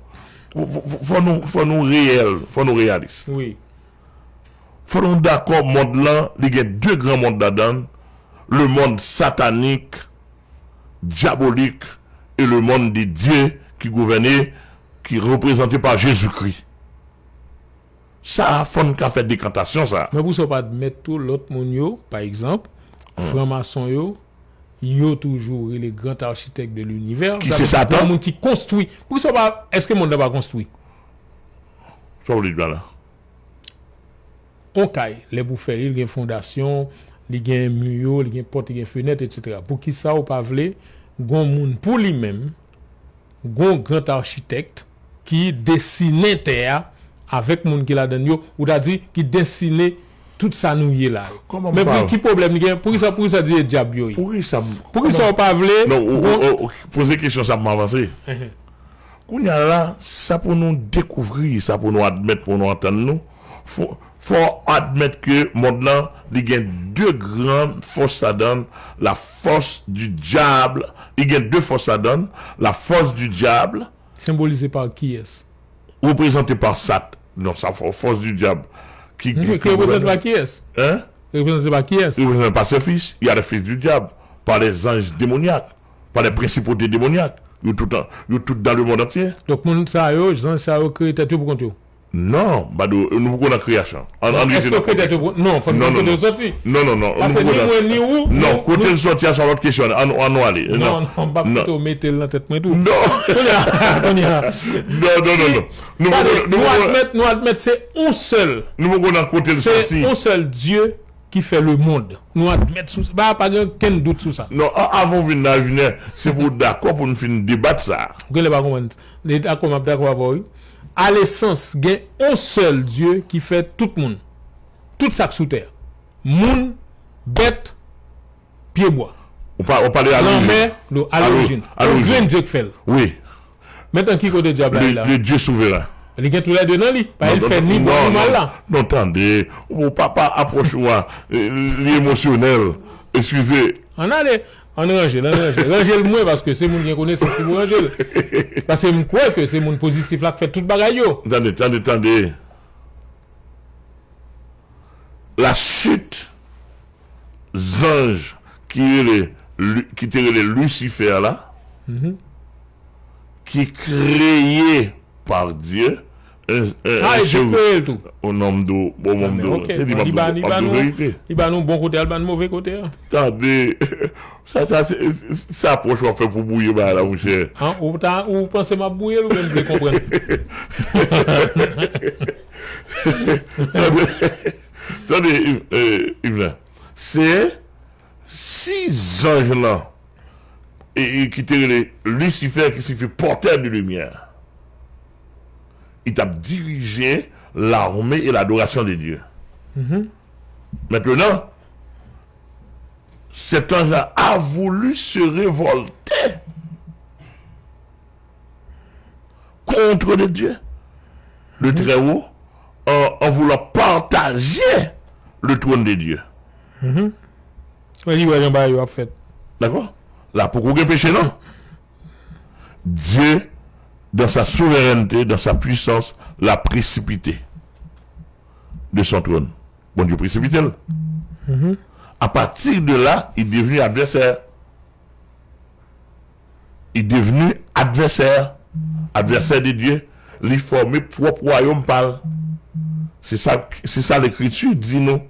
Fò, fò, fò nou, fò nou reyèl, fò nou reyalis. Wi. Fò nou dakò, mond lan, li gen de gran mond ladan l, le monde satanique, diabolique, et le monde de Dieu ki gouvène, ki reprezante pa Jezikri. Sa a, fò n ka fè dekantasyon sa a. Men pou sa, w pa admèt tou lòt moun yo, pa egzanp, franmason yo, yo toujou rele grand architecte de l'univers. Ki se Satan? Moun ki konstwi. Poukisa w pa, èske mond lan pa konstwi? Sa w vle di pa la? On kay, lè pou fè li, li gen fondasyon, li gen mi yo, li gen pòt, li gen fenèt, etsetera. Poukisa w pa vle gon moun pou li menm, gon grand architecte ki desinen tè a avèk moun ki ladan l yo, ou ta di ki desinen tout sa nou ye la yo. Men pou ki pwoblèm li gen? Poukisa, poukisa di se dyab yo ye? Poukisa w pa vle? Non, ou, ou, ou poze kesyon sa pou m avanse. Kounye a la, sa pou nou dekouvri, sa pou nou admèt, pou nou antann nou, fò, fò admèt ke mond lan, li gen de gran fòs ladan l, la force du diable, li gen de fòs ladan l, la force du diable. Symbolize pa kiyès? Reprezante pa Sat. Non, sa fò, force du diable. Ki, ki reprezante pa kiyès? Hein? Reprezante pa kiyès? Reprezante pa ses fils, il y a des fils du diable, par des anges démoniaques, par des principautés démoniaques. Yo tout, an- yo tout dans le monde entier. Donk, moun sa yo, zanj sa yo kreye tèt yo pou kont yo. Non, Bado, nou poko nan kreyasyon. An, an rete nan kontèks. Non, fò n konn kote l soti. Non, non, non. Paske ni mwen, ni ou, non, kote l soti a, se yon lòt kesyon. An, an nou ale. Non, non, m p ap kite w mete l nan tèt mwen tou. Non. Kounye a, kounye a. Non, non, non, non. Nou poko, nou poko, nou admèt, nou admèt se yon sèl. Nou poko nan kote l soti. Se yon sèl Dye ki fè lemonn. Nou admèt sou sa. Pa, pa gen okenn dout sou sa. Non, a- avan w vin la, Junior, se pou w dakò pou n fin debat sa. Ou genlè pa konprann. Li dakò, m ap dakò avè w, wi. Alesans, gen yon sèl Dye ki fè tout moun. Tout sa k sou tè a. Moun, bèt, pyebwa. Ou pa, ou pale a lorijin. Lanmè, dlo, a lorijin. A lorijin. Yon grenn Dye k fè l. Wi. Mentnan, ki kote dyab la ye la? Le Dieu souverain. Li gen toulède nan li. Paske l fè ni bon ni mal la. Non, tande. Ou pa, pa apwòch ou a, eh, li emosyonèl. Eskize. Ann ale. Ann ranje l, ann ranje l. Ranje l mwen, paske se moun ki gen konesans ki pou ranje l. Paske m kwè ke se moun pozitif la k fè tout bagay yo. Tande, tande, tande. La chute zanj ki rele Lu- ki te rele Lucifer la, ki kreye par Dieu, un, un, ah, un li te chérubin. Kreye l tou. O non, m di w, bon, bon, m di w, ok, se li m ap di w, m ap di w verite. Li ba nou bon kote a, li ba nou move kote a. Tande, sa, sa, se, se apwòch w ap fè pou bwouye bagay la, monchè. An, ou ta, ou panse m ap bwouye l oubyen m vle konprann? Tande, tande, Yv-, eh, Yvlen. Se si zanj lan, e, e, ki te rele Lucifer, ki siyifi porteur de lumière, li t ap dirije l'armée et l'adoration de Dieu. Maintenant, cet ange-là a voulu se révolter contre le Dieu, le Très-Haut, en, en voulant partager le trône de Dieu. Mwen li wè jan bagay yo ap fèt. Dakò? La poko gen peche, non? Dieu, dans sa souveraineté, dans sa puissance, l'a précipité de son trône. Bondye presipite l. A pati de la, li devni advèsè. Li devni advèsè, advèsè de Dye. Li fòme pwòp wayòm pa l. Se sa, se sa Lekriti di nou.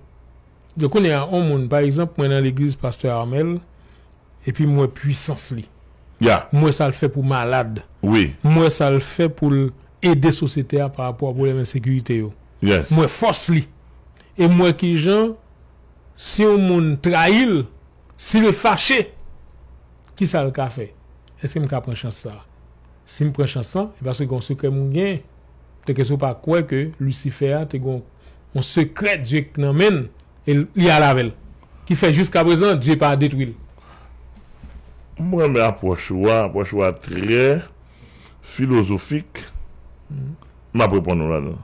Donk, kounye a, yon moun, pa egzanp, mwen nan legliz Pastè Armel, epi m wè pwisans li. Ya. M wè sa l fè pou malad. Wi. M wè sa l fè pou l ede sosyete a pa rapò a pwoblèm ensekirite yo. Yes. M wè fòs li. E m wè kijan, si yon moun trayi l, si l fache, kisa l ka fè? Èske m ka pran chans sa a? Si m pran chans lan, e paske gen yon sekrè m gen. Petèt ke si w pa kwè ke Lisifè a te gen yon, yon sekrè Dye nan men l, e li al avè l. Ki fè jiskaprezan, Dye pa detwi l. M renmen apwòch ou a, apwòch ou a trè filozofik. M ap reponn ou ladan.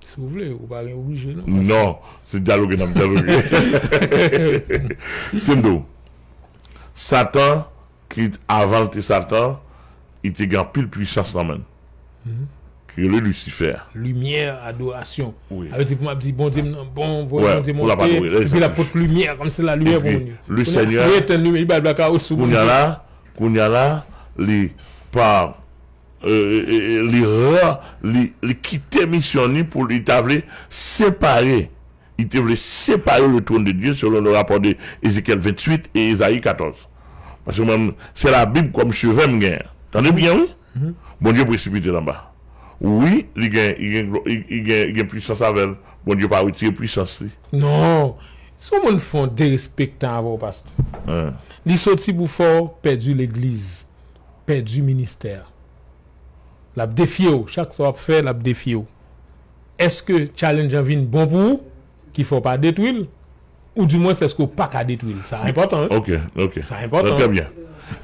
Si w vle, ou pa gen oblije, non. Non, se dyaloge n ap dyaloge. Tande w, Satan, ki avan l te Satan, li te gen anpil pwisans nan men l. Ki rele Lisifè. Limyè, adorasyon. Wi. Sa vle di pou m ap di Bondye m nan bon, voye Bondye monte, epi l ap pote limyè, kòmsi la limyè pou moun yo. Kounye a, li etenn limyè, li bay blakawout sou moun yo. Kounye a la, kounye a la, li pa, e, e, e, li ran, li, li kite misyon li pou li ta vle separe. Li te vle separe le trône de Dieu selon le rapport de Ézéchiel venntuit e Ezayi katòz. Paske mwen, se Labib kòm cheve m genyen. Tande byen, wi. Bondye presipite l anba. Wi, li gen, li gen, glo- li, li gen, li gen pwisans avè l. Bondye pa retire pwisans li. Non. Si yon moun fè yon derespektan avè w, pastè, Hein. Li soti pou fè w pèdi legliz, pèdi ministè. L ap defye w. Chak sa w ap fè, l ap defye w. Èske challenge an vin bon pou ou, ki fè w pa detwi l? Ou dimwens, èske w pa ka detwi l? Sa enpòtan, wi. Ok, ok. Sa enpòtan. Très bien.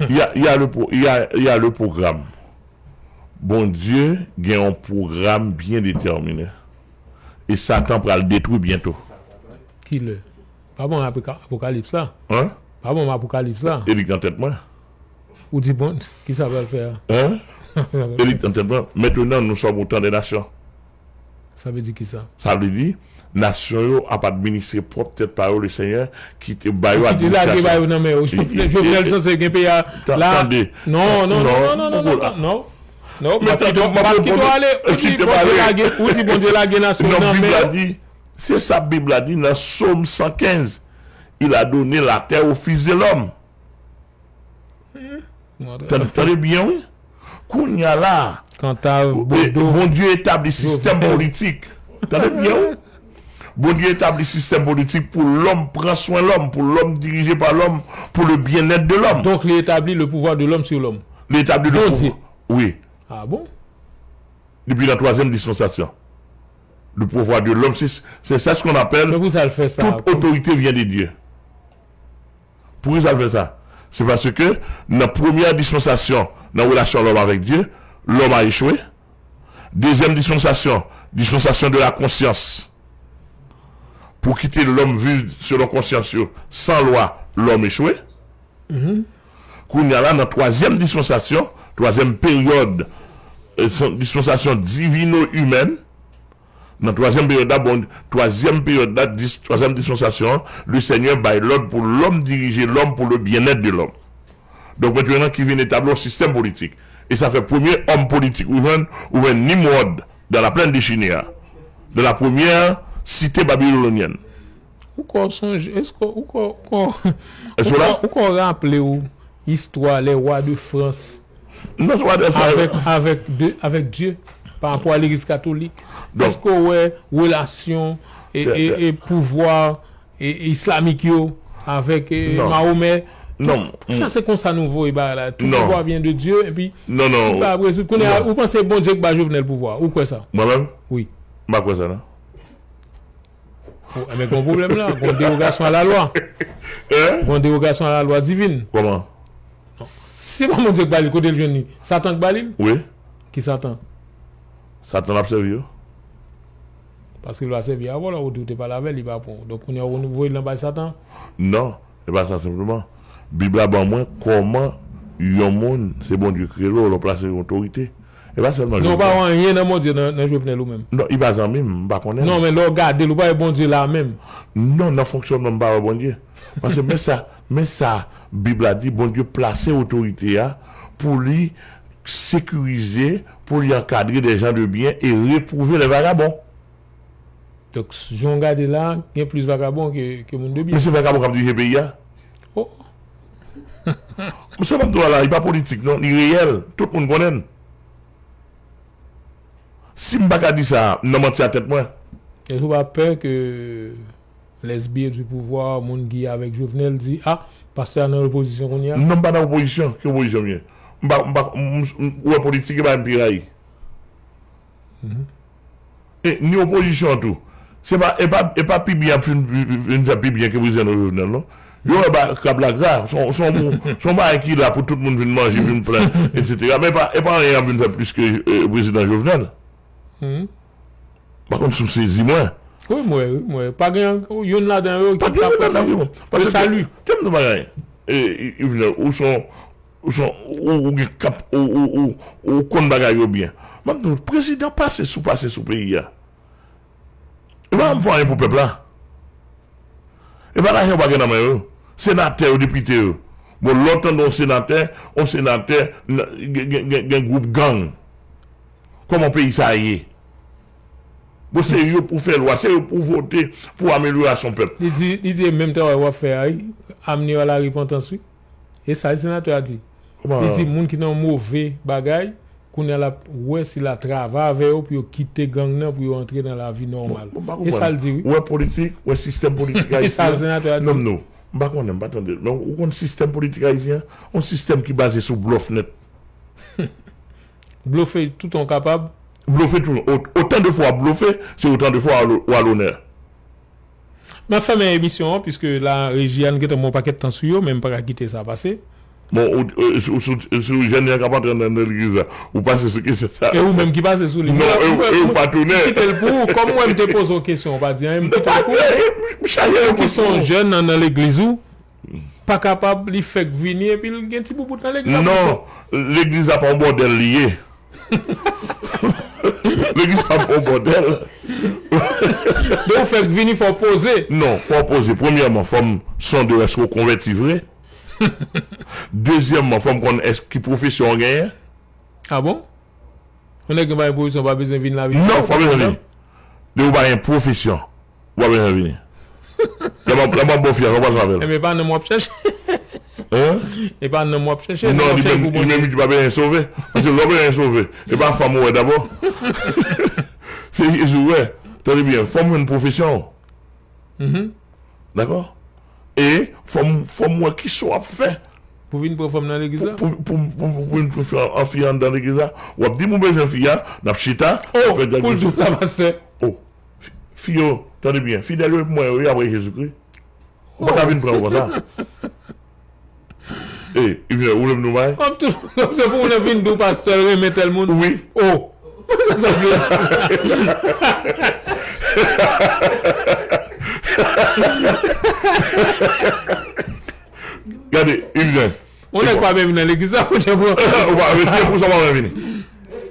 Il y a, il y a le, pro- il y a, il y a le programme. Bondye gen yon pwogram byen detèmine. E Satan pral detwi byento. Ki lè? Pa bon apika- apokalips la. Hein? Pa bon apokalips la. E li nan tèt mwen. Ou di bon, ki sa pral fè a? Hein? E li nan tèt mwen. Maintenant, nous sommes au temps des nations. Sa vle di ki sa? Sa vle di, nasyon yo ap administre pwòp tèt pa yo, le Senyè ki te ba yo Ki te lage ba yo nan men yo. I- i- Jovenel sanse gen peyi a Ta- la. tande. Non, non, Non, non, non, non, poko non, la. non. Non, Men m ap kite tande, w- m ap poko kite w poko ale. Ou di kite Bondye pale. lage, ou di Bondye lage nasyon Non, nan Bib men la yo. Di, se sa Bib la di nan Sòm san kenz. Il a donné la terre au fils de l'homme. Tande, tande byen, wi. Kounye a la, Kanta e, Bodo. Bondye etabli sistèm Jovenel. Politik. Tande byen, wi. Bondye etabli sistèm politik pou lòm pran swen lòm, pou lòm dirije pa lòm, pou le bien-être de l'homme. Donk, li etabli le pouvoir de l'homme sur l'homme. Li etabli le Bondye. pouvoir. Wi. Ah bon? Depuis la troisième dispensation. Le pouvoir de l'homme, c'est c'est ça ce qu'on appelle Men pou sa l fè sa. toute autorité vient de Dieu. Pourquoi ça fait ça? C'est parce que dans la première dispensation, dans la relation de l'homme avec Dieu, l'homme a échoué. Deuxième dispensation, dispensation de la conscience. Pour quitter l'homme vu selon conscience, sans loi, l'homme échoué. Kounye a la, nan twazyèm dispensasyon, twazyèm peryòd, euh, son- dispensasyon divino-humaine, nan twazyèm peryòd la, bon, twazyèm peryòd la, dis- twazyèm dispensasyon, le Seigneur bay lòd pou lòm dirije lòm pou le bien-être de l'homme. Donk, mentnan, ki vin etabli yon sistèm politik. E sa fè premye òm politik ou jwenn, ou jwenn Nimrod, dans la plaine de Shinéar, dans la première cité babylonienne. Ou ko sonje, èske ou ko, ou ko, Èske ou la? ko, ou ko raple w istwa les rois de France Non, se pa de sa. avec, avec, de, avec Dieu par rapport à l'église catholique? Donk- Èske ou wè relasyon e, Fè- e, fè- e pouvwa e, e islamik yo avèk e, Non. Mahomet? Non. Sa se konsa nou voye bagay la. Tout Non. pouvwa vyen de Dieu epi Non, non. tout bagay rezoud. Kounye a, Non. Ou panse Bondye k ba Jovenel pouvwa? Ou kwè sa? Mwen menm? Wi. M pa kwè sa, non. Bon, enben, gon pwoblèm la. Gon derogasyon a la lwa. Hein? Gon derogasyon a la lwa divin. Kòman? Si se pa Bondye k ba li, kote l jwenn li? Satan k ba li l? Wi. Ki Satan? Satan ap sèvi yo. Paske l pa sèvi avè w, ou di w te pale avè l, li pa pran w. Donk, kounye a, ou voye l nan bay Satan? Non, e pa sa senpleman. Bib la ban mwen kòman yon moun, se Bondye kreye l, ou plase yon otorite. E pa sèlman Non, Jovenel. Pa wè anyen nan Bondye nan, nan Jovenel ou menm. Non, li pa zanmi m, m pa konnen l. Non, men lè w gade l, ou pa wè Bondye la menm. Non, nan fonksyònman m pa wè Bondye. Paske men sa, men sa, Bib la di, Bondye plase otorite a pou li sekirize, pou li ankadre des gens de bien et réprouver les vagabonds. Donk, jan w gade la, gen plis vagabon ke, ke moun de byen. Men se vagabon k ap dirije peyi a. Oh. Mesye, m ap di w la, li pa politik, non, li reyèl. Tout moun konnen l. Si m pa ka di sa, m nan manti a tèt mwen. Èske w pa pè ke les sbires du pouvoir, moun ki avèk Jovenel, di, ah, pastè a nan opozisyon kounye a? Non, m pa nan opozisyon. Ki opozisyon m ye? M pa, m pa, m, m, ou wè politik, e pa m pi rayi. E, ni opozisyon tou. Se pa, e pa, e pa pi byen ap fin, fin, fin fè pi byen ke prezidan nou Jovenel, non. Yo wè ba, krab la gra, se yon, se yon, se yon bagay ki la pou tout moun vin manje, vin plen, etsetera. Men e pa, e pa anyen ap vin fè plis ke, euh, prezidan Jovenel. Pa konn si w sezi mwen. Wi, mwen, wi, mwen. Pa gen youn ladan yo ki Pa gen youn ladan yo. Paske sali. Kèm nan bagay? E, e, Jovenel, ou son, ou son, ou, ou gen kap, ou, ou, ou, ou konn bagay yo byen. M ap di w, prezidan pase sou, pase sou peyi a. E pa m fè anyen pou pèp la. E pa lajan yo pa gen nan men yo. Senatè yo, depite yo. Bon, lè w tande yon senatè, yon senatè, gen, gen, gen, gen gwoup gang. Kòman peyi sa ye? Bon, se yo pou fè lwa, se yo pou vote pou amelyorasyon pèp. Li di, li di menm travay w ap fè a, wi, amener à la repentance, wi. E sa senatè a di. Li di moun ki nan move bagay, kounye a l ap wè si l a travay avè yo pou yo kite gang nan, pou yo antre nan lavi nòmal. E sa l di, wi. Ou wè politik, ou wè sistèm politik ayisyen. E sa senatè a di. Non, non. M pa konnen, m pa tande. Men ou konn sistèm politik ayisyen an? Yon sistèm ki baze sou blòf nèt. Blofe toutan w kapab. Blofe toutan. Otan de fwa w ap blofe, se otan de fwa w a lonè. M ap fèmen emisyon an, piske la, reji a, n gentan yon pakèt tan sou yo, men m pa ka kite sa pase. Bon, ou, ou, sou, sou, sou jèn nan k ap antre nan, nan legliz la, ou pase sou kesyon sa. E ou menm ki pase sou li. Non, e ou pa tounen. M kite l pou ou. Kòm mwen, m te poze yon kesyon, ou pa di anyen, m kite l pou ou. Ou ki se yon jèn nan, nan legliz ou, pa kapab, li fèk vini, epi l gen ti boubout nan legliz la. Non, legliz la pa yon bòdèl li ye. Legliz pa pou bòdèl. Donk, ou fèk vini, fò w poze. Non, fò w poze. Premyèman, fò m sonde èske w konvèti vre. Dezyèmman, fò m konn èske ki pwofesyon w genyen. A bon? Yon nèg ki pa gen pwofesyon pa bezwen vin la, vin. Non, fò w bezwen vini. Depi w pa gen pwofesyon, w ap bezwen vini. Lè m ap, lè m ap ba w fi a, sa w pral fè avè l? Enben, e pa nonm w ap chèche. Hein? E pa nonm w ap chèche, non, li menm, li menm li di pa bezwen sove. Paske lè w bezwen sove, e pa fanm ou wè dabò. Se Jezi w wè. Tande byen, fò m jwenn pwofesyon w. Dakò? E fò m, fò m wè kisa w ap fè. Pou vin pran fanm nan legliz la? Pou, pou, pou, pou, pou vin pran fi an, an fi anndan legliz la. W ap di m ou bezwen fi a, n ap chita, n ap fè dyagnostik. Oh, pou l di w sa, pastè. Oh, fi, fi yo, tande byen, fidèl yo epi mwen yo, y ap rele Jezikri. Ou pa ka vin pran yo konsa. E, Yvner, ou leve nou bay? Kòm tou, kòm se pou moun nan vin di w pastè l renmen tèl moun. Wi. Oh. Sa, sa vle. Gade, Yvner. Yon nèg pa menm nan legliz la, kote pou. Ou pa, si e pou sa, w pa menm vini.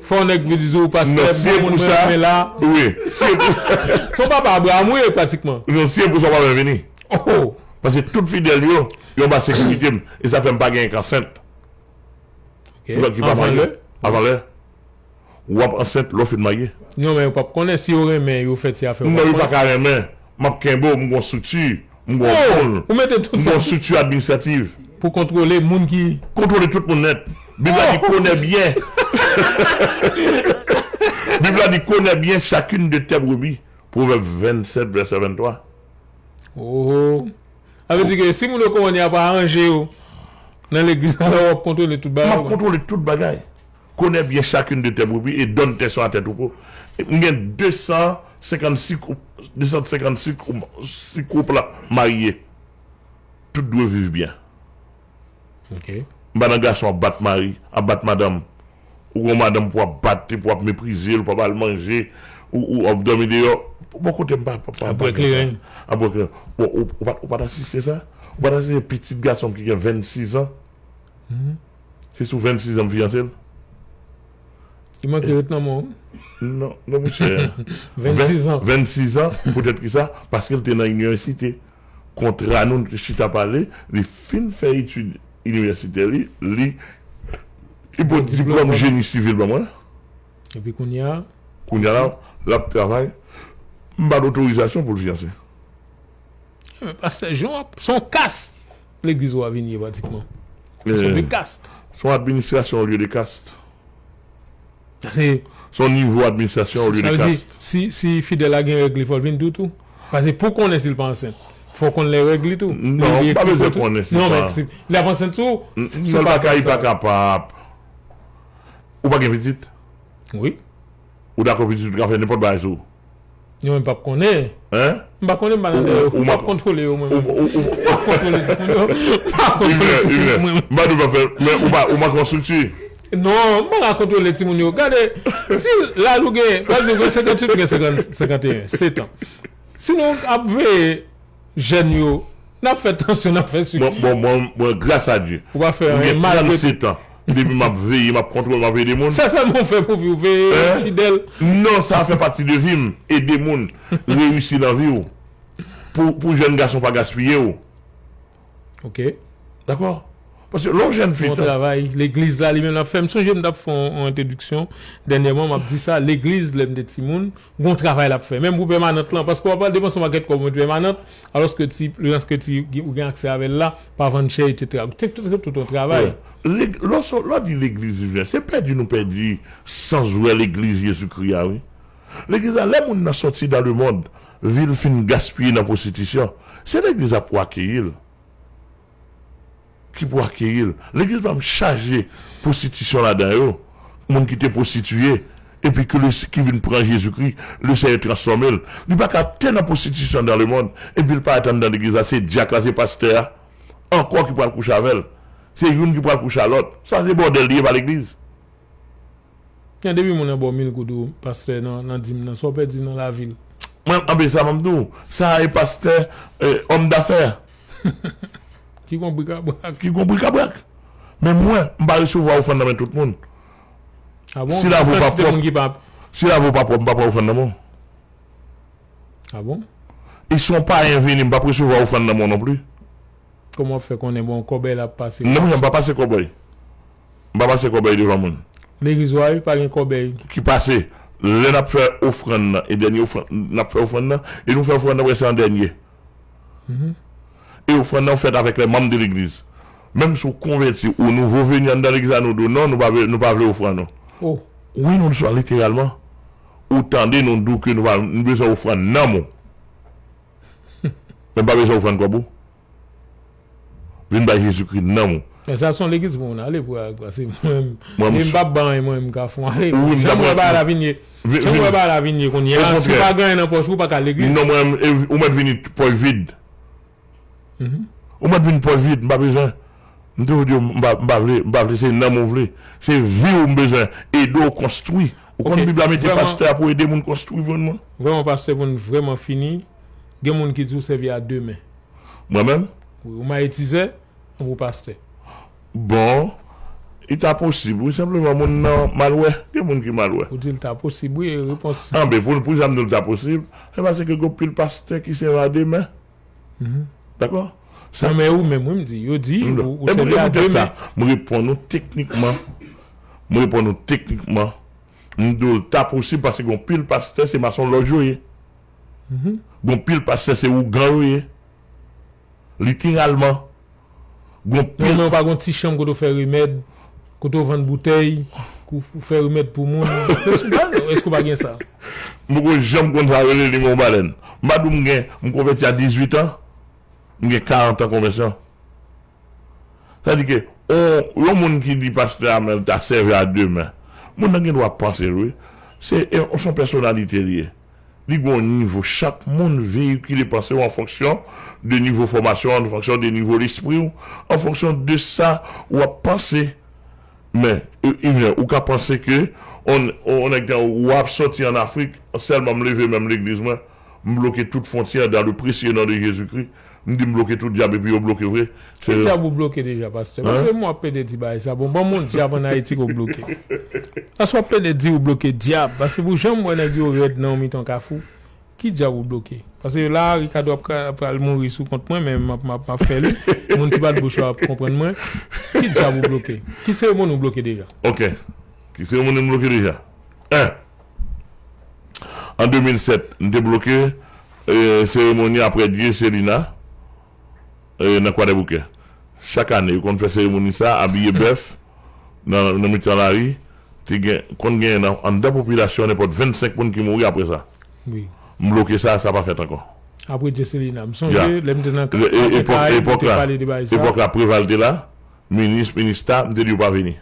Fò yon nèg vin di w pastè, bon moun mwen renmen la. Wi, si e pou sa. Se yon papa Abraham, wi, pratikman. Non, si e pou sa, w pa menm vini. Oh. Paske tout fidèl yo, yo anba sekirite m. E sa fè m pa genyen k ansent. Ok. Ki pa marye. Avan lè. Avan lè. W ap ansent lè w fin marye. Non, men yo p ap konnen si yo renmen, yo fè ti afè yo. Non, yo pa ka renmen. M ap kenbe w, m gon estrikti, m gon moun, m gon estrikti administratif. Pou kontwole moun ki. Kontwole tout moun nèt. Bib la di, connais bien. Bib la di, connais bien chacune de tes brebis. Pwovèb vennsèt, vèsè venntwa. Oh. Sa vle di ke si moun yo konnen y ap aranje yo nan legliz la, w ap kontwole tout bagay. M ap kontwole tout bagay. Connais bien chacune de tes brebis et donne tes soins à tes troupeaux. M gen de san senkannsis koup, de san senkannsis koup, sis koup la marye. Tout dwe viv byen. Ok. M pa nan gason ap bat mari, ap bat madanm. Ou gon madanm pou ap bat, pou ap meprize l, pou ap al manje, ou, ou ap dòmi deyò. Bò kote m pa, pa, pa, ap bwè kleren. Ap bwè kleren. Bon, ou, ou pa, ou pa t asiste sa? Ou pa t asiste pitit gason m ki gen vennsis an? Se sou vennsis an m fiyanse l? Li manke ret nan men w. Non, non, monchè. Vennsis an. Vennsis an, poutèt ki sa? Paske l te nan inivèsite. Kontra nou, nou te chita pale, li fin fè etid inivèsitè li, li, li pot diplòm jeni sivil ban mwen. Epi kounye a? Kounye a la, l ap travay. M ba l otorizasyon pou l fiyanse. Men pastè Jean, se yon kas legliz ou a vin ye pratikman. Se yon kas. Se yon administrasyon olye de kas. Se yon nivo administrasyon olye de kas. Sa vle di, si, si fidèl la gen règ li, fò l vin di w tou. Paske pou konnen si l pa ansent, fò w konn lè règ li tou. Non, ou pa bezwen konnen si l pa. Non, men si l ap ansent sou ou, si l pa ka, li pa kapab. Ou pa gen pitit? Wi. Ou dakò pitit ou ka fè nenpòt bagay sou ou? Non, men m p ap konnen. Hein? M pa konnen, m pa nan dèyè yo. M p ap kontwole yo, mwen menm. M p ap kontwole timoun yo. M p ap kontwole timoun yo, mwen menm. M pa di w p ap fè, men ou pa, ou manke yon estrikti. Non, m pa ka kontwole timoun yo. Gade, si laj ou gen, pa egzanp, gen senkanntuit, gen senkant, senkanteyen, sèt an. Si nou ap veye jèn yo, n ap fè tansyon, n ap fè sik. Bon, bon, mwen, mwen, gras a Dye, ou pa fè anyen malgre tou. M gen trannsèt an. Depi m ap veye, m ap kontwole, m ap ede moun. Sa sèlman w fè pou vi w, veye, fidèl. Non, sa fè pati de vi m. Ede moun reyisi nan vi w. Pou, pou jèn gason pa gaspiye w. Ok. Dakò? Paske lè w jèn fi, yon travay legliz la li menm l ap fè. M sonje m t ap fè yon entwodiksyon dènyèman, m ap di sa, legliz, lè m te timoun, gon travay l ap fè. Menm pou pèmanant lan, paske w ap al depanse yon pakèt kòb pou pèmanant, alòske ti, lòske ti, ou gen aksè avè l la, pa vann chè, etsetera. Se tout, tout, tout yon travay. Lè w di legliz li vle, se pèdi nou pèdi sans vrè legliz Jezikri a, wi. Legliz la, lè moun nan sòti dans le monde, vi l fin gaspiye nan pwostitisyon, se legliz la pou akeyi l. Ki pou akeyi l. Legliz pa m chaje pwostitisyon ladan yo, moun ki te pwostitiye, epi ke le, ki vin pran Jezikri, le Senyè transfòme l. Li pa ka te nan pwostitisyon dans le monde, epi l parèt anndan legliz la, se dyak la, se pastè a, ankò ki pral kouche avè l. Se youn ki pral kouche a lòt. Sa se bòdèl li ye, pa legliz. Nan depi moun nan ba w mil goud ou pastè nan, nan dim nan, sa w pèdi nan lavi l. Mwen, anben sa mwen di w, sa e pastè, eh, òm dafè. Ki gon brikabrak. Ki gon brikabrak. Men mwen, m pa resevwa ofrann nan men tout moun. Ah bon? Si lavi w pa pwòp, si lavi w pa pwòp, m pa pran ofrann nan men w. Ah bon? E si yon payen vini, m p ap resevwa ofrann nan men w non plis. Kòman w ap fè konnen bon kòbèy la ap pase? Non, mwen, m pa pase kòbèy. M pa pase kòbèy devan moun. Legliz ou a, wi, pa gen kòbèy. Ki pase, lè n ap fè ofrann nan, e dènye ofrann, n ap fè ofrann nan, e nou fè ofrann nan prèske an dènye. E ofrann nan fèt avèk les membres de l'église. Menm si w konvèti ou nouvo veni anndan legliz la, nou di w non, nou pa vle, nou pa vle ofrann ou. Oh. Wi, nou di w sa literalman. Ou tande nou di w ke nou pa, nou bezwen ofrann nanm ou. Men m pa bezwen ofrann kòb ou. Vin bay Jezikri nanm ou. Men sa se yon legliz pou moun ale pou al, paske mwen, mwen, m p ap ba anyen, mwen, m ka fè w ale. Jan m wè bagay la vin ye, jan m wè bagay la vin ye kounye a, si w pa gen anyen nan pòch ou, ou pa ka al legliz. Non, mwen, ou mèt vini pòch vid. Ou mèt vin pòch vid, m pa bezwen. M toujou di w, m pa, m pa vle, m pa vle, se nanm ou vle. Se vi w m bezwen ede w konstwi. Ou konn Bib la mete pastè a pou ede moun konstwi vrèman. Vrèman, pastè, pou n vrèman fini, gen moun ki di w sèvi a de men. Mwen menm? Wi, ou mayetizè, ou pastè. Bon, li ta posib, wi, senpleman moun nan mal wè, gen moun ki mal wè. Ou di l ta posib, wi, e repons. Anben, pou, pou jan m di l ta posib, se paske gen pil pastè ki sèvi a de men. Dakò? Sa non, men ou menm, wi, m di, yo di, ou, ou sèvi a de men. M reponn ou teknikman. M reponn ou teknikman. M di w ta posib paske gen pil pastè se masonlòj yo ye. Gen pil pastè se ougan yo ye. Literalman. Gon pil. Non, men ou pa gon ti chanm kote w fè remèd, kote w vann boutèy, kou-, ou fè remèd pou moun. Se sou baz, èske w pa gen sa? M poko janm konn sa rele li, men yon balèn. M pa di w m gen, m konvèti a dizuit an, m gen karant an konvèsyon. Sa di ke, on, yon moun ki di pastè Amel ta sèvi a de men. Moun nan gen dwa panse l, wi. Se, e, se yon pèsonalite li ye. Li gon nivo. Chak moun veyikile panse w an fonksyon de nivo fòmasyon, an fonksyon de nivo lespri w, an fonksyon de sa w ap panse. Men, e, Yvener, ou ka panse ke on, on nèg w ap sòti an Afrik, sèlman m leve men m legliz mwen, m bloke tout fwontyè dans le précieux nom de Jésus-Christ, m di m bloke tout dyab epi yo bloke vre. Ki dyab ou bloke deja, pastè? Paske mwen ap plede di bagay sa. Bon, ban m yon dyab an Ayiti ke w bloke. Paske w ap plede di ou bloke dyab. Paske pou jan m wè nèg yo rèd nan yon mitan kafou, ki dyab ou bloke? Paske la, Ricardo ap ka-, ap pral mouri sou kont mwen, men m ap, m ap, m ap fè li. Moun ti bat bouch yo ap konprann mwen. Ki dyab ou bloke? Ki seremoni ou bloke deja? Ok. Ki seremoni m bloke deja? En. An de mil sèt, m te bloke, eh, seremoni Après Dieu Selina, eh, nan Kwadèboukè. Chak ane, yo konn fè seremoni sa, abiye bèf, nan, nan mitan lari, te gen, konn gen nan, anndan popilasyon, nenpòt vennsenk moun ki mouri apre sa. Wi. M bloke sa, sa pa fèt ankò. Après Dieu Selina, m sonje, lè m te nan ka-, epòk la, Preval te la, minis, minista, m te di yo pa vini.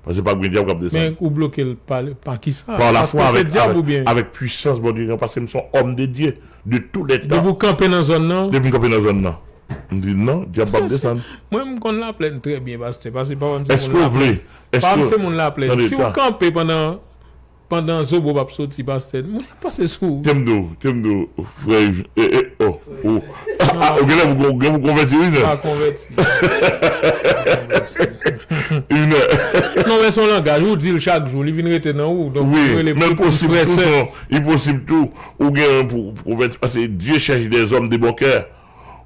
Paske p ap gen dyab k ap desann. Men ou bloke l pa, pa kisa? Par la foi, avec, avec, avec puissance Bondye, paske m se yon homme de Dieu de tous les temps. Depi w kanpe nan zòn nan? Depi m kanpe nan zòn nan. M di non, dyab p ap desann. Mwen, m konn Laplèn trè byen, pastè, paske papa m se moun Laplèn. Èske w vle? Papa m se moun Laplèn. Si w kanpe pandan, pandan Zobo p ap soti, pastè, moun ap pase sou ou. Te m di w, te m di w, frè Yves, eh, eh, oh, oh. Ah, ou genlè pou, ou genlè pou konvèti, wi, non? Pa konvèti. Wi, non. Non, men se yon langaj, ou di l chak jou, li vin rete nan ou, donk ou rele l frè sè. Wi, men posib tou, li posib tou, ou gen pou, pou konvèti, paske Dieu cherche des hommes de bon cœur.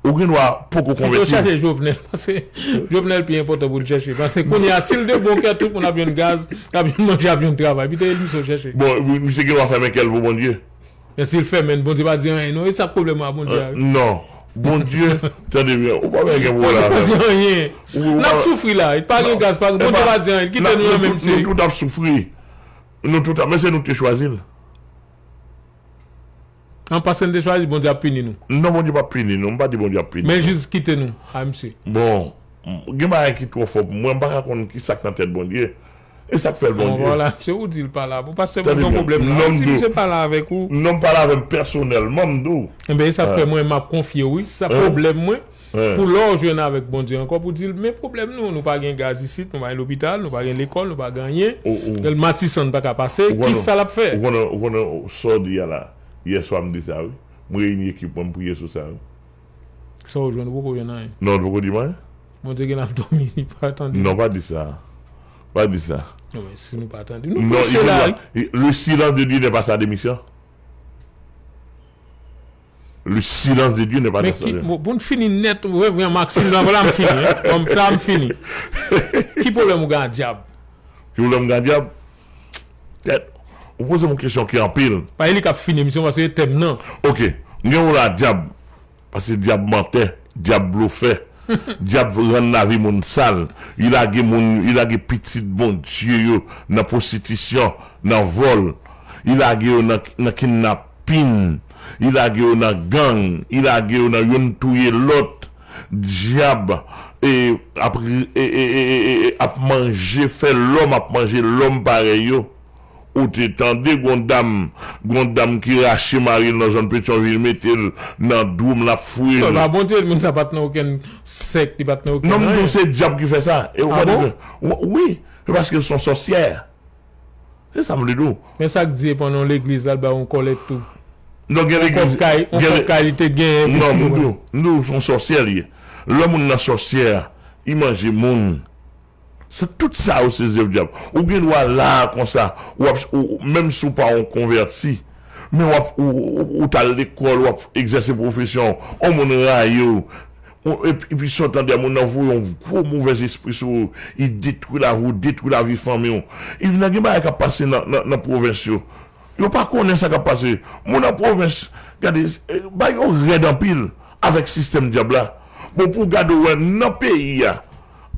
Ou gen dwa poko konvèti. Pito chache Jovenel, paske Jovenel pi enpòtan pou l chèche. Paske kounye a, si l de bon kè, tout moun ap jwenn gaz, ap jwenn manje, ap jwenn travay. Pito e misye w chèche. Bon, misye gen dwa fèmen kè l pou Bondye. Men si l fèmen, Bondye pa di anyen non. E sa k pwoblèm ou a Bondye a wi. Non. Bondye, tande byen, ou pa wè gen pou la. Bondye pa di anyen. N ap soufri la. Pa gen gaz, pa gen, Bondye pa di anyen. Kite nou nan menm se. Nou tout ap soufri. Nou tout ap, men se nou ki te chwazi l. An pase n te chwazi, Bondye ap pini nou. Non, Bondye p ap pini nou. M pa di Bondye ap pini nou. Men jis kite nou, a misye. Bon, gen bagay ki twò fò pou mwen, m pa ka konn ki sa k nan tèt Bondye. E sa k fè l Bondye. Bon, vwala, se ou di l pa la. Bon, pastè, mwen gen yon pwoblèm la. Ou di misye pale avèk ou. Non, m pale avè m pèsonèlman, m di w. Enben, e sa k fè mwen, m ap konfye w, wi. Se sa pwoblèm mwen. Pou lè w jwenn avèk Bondye ankò pou di l, men pwoblèm nou, nou pa gen gaz isit, nou pa gen lopital, nou pa gen lekòl, nou pa gen anyen. Matisan n pa ka pase, kisa l ap fè? Ou konnen, ou konnen sa w di a la, yèswa m di sa wi. M reyini ekip mwen, m priye sou sa wi. Sa w jwenn, ou poko jwenn anyen. Non, ou poko di m anyen. Bondye gen l ap dòmi, li pa tande. Non, pa di sa. Pa di sa. Non, men si nou pa tande. Nou prese la wi. Le silence de Dieu n'est pas sa démission. Le silence de Dieu n'est pas ta salvation. Bon, bon, fini nèt, wè, wè, Maxime, la, vwala m fini, hein. Bon, sa m fini. Ki pwoblèm ou gen ak dyab? Ki pwoblèm m gen ak dyab? Tèt, ou poze m yon kesyon ki anpil. Pa li k ap fini emisyon paske tèm nan. Ok, m gen yon la dyab. Paske dyab mantè, dyab blofè. Dyab rann lavi moun sal. Li lage moun, li lage pitit Bondye yo nan pwostitisyon, nan vòl. Li lage yo nan, nan kidnapin. Li lage yo nan gang. Li lage yo nan youn touye lòt. Dyab e, ap, e, e, e, e, e, ap manje, fè lòm ap manje lòm parèy yo. Ou te tande gon dam, gon dam ki rache mari l nan zòn Petyonvil, mete l nan dwoum, l ap fouye l. Non, pa Bondye, moun sa pa t nan okenn sèk, li pa t nan okenn anyen. Non, m di w se dyab ki fè sa. E ou pa di ke, wi, se paske l se yon sòsyè. Se sa m vle di w. Men sa k di e pandan yon legliz la, l ba yon kòlèt tou. Non, gen legliz. Yon kòb kay, yon kòb kay li te genyen. Non, m di w, m di w, se yon sòsyè li ye. Lè moun nan sòsyè a, li manje moun. Se tout sa yo se zèv dyab. Ou gen dwa la a konsa, w ap, ou, menm si w pa yon konvèti, men w ap, ou, ou, ou t al lekòl, w ap egzèse pwofesyon w, yon moun rayi w, ou, epi, epi sa w tande a moun nan voye yon gwo movèz espri sou ou, li detwi lavi w, detwi lavi fanmi w. Evna, gen bagay k ap pase nan, nan, nan pwovens yo. Yo pa konnen sa k ap pase. Moun nan pwovens, gade, eh, bagay yo rèd anpil avèk sistèm dyab la. Bon, pou w gade w wè nan peyi a,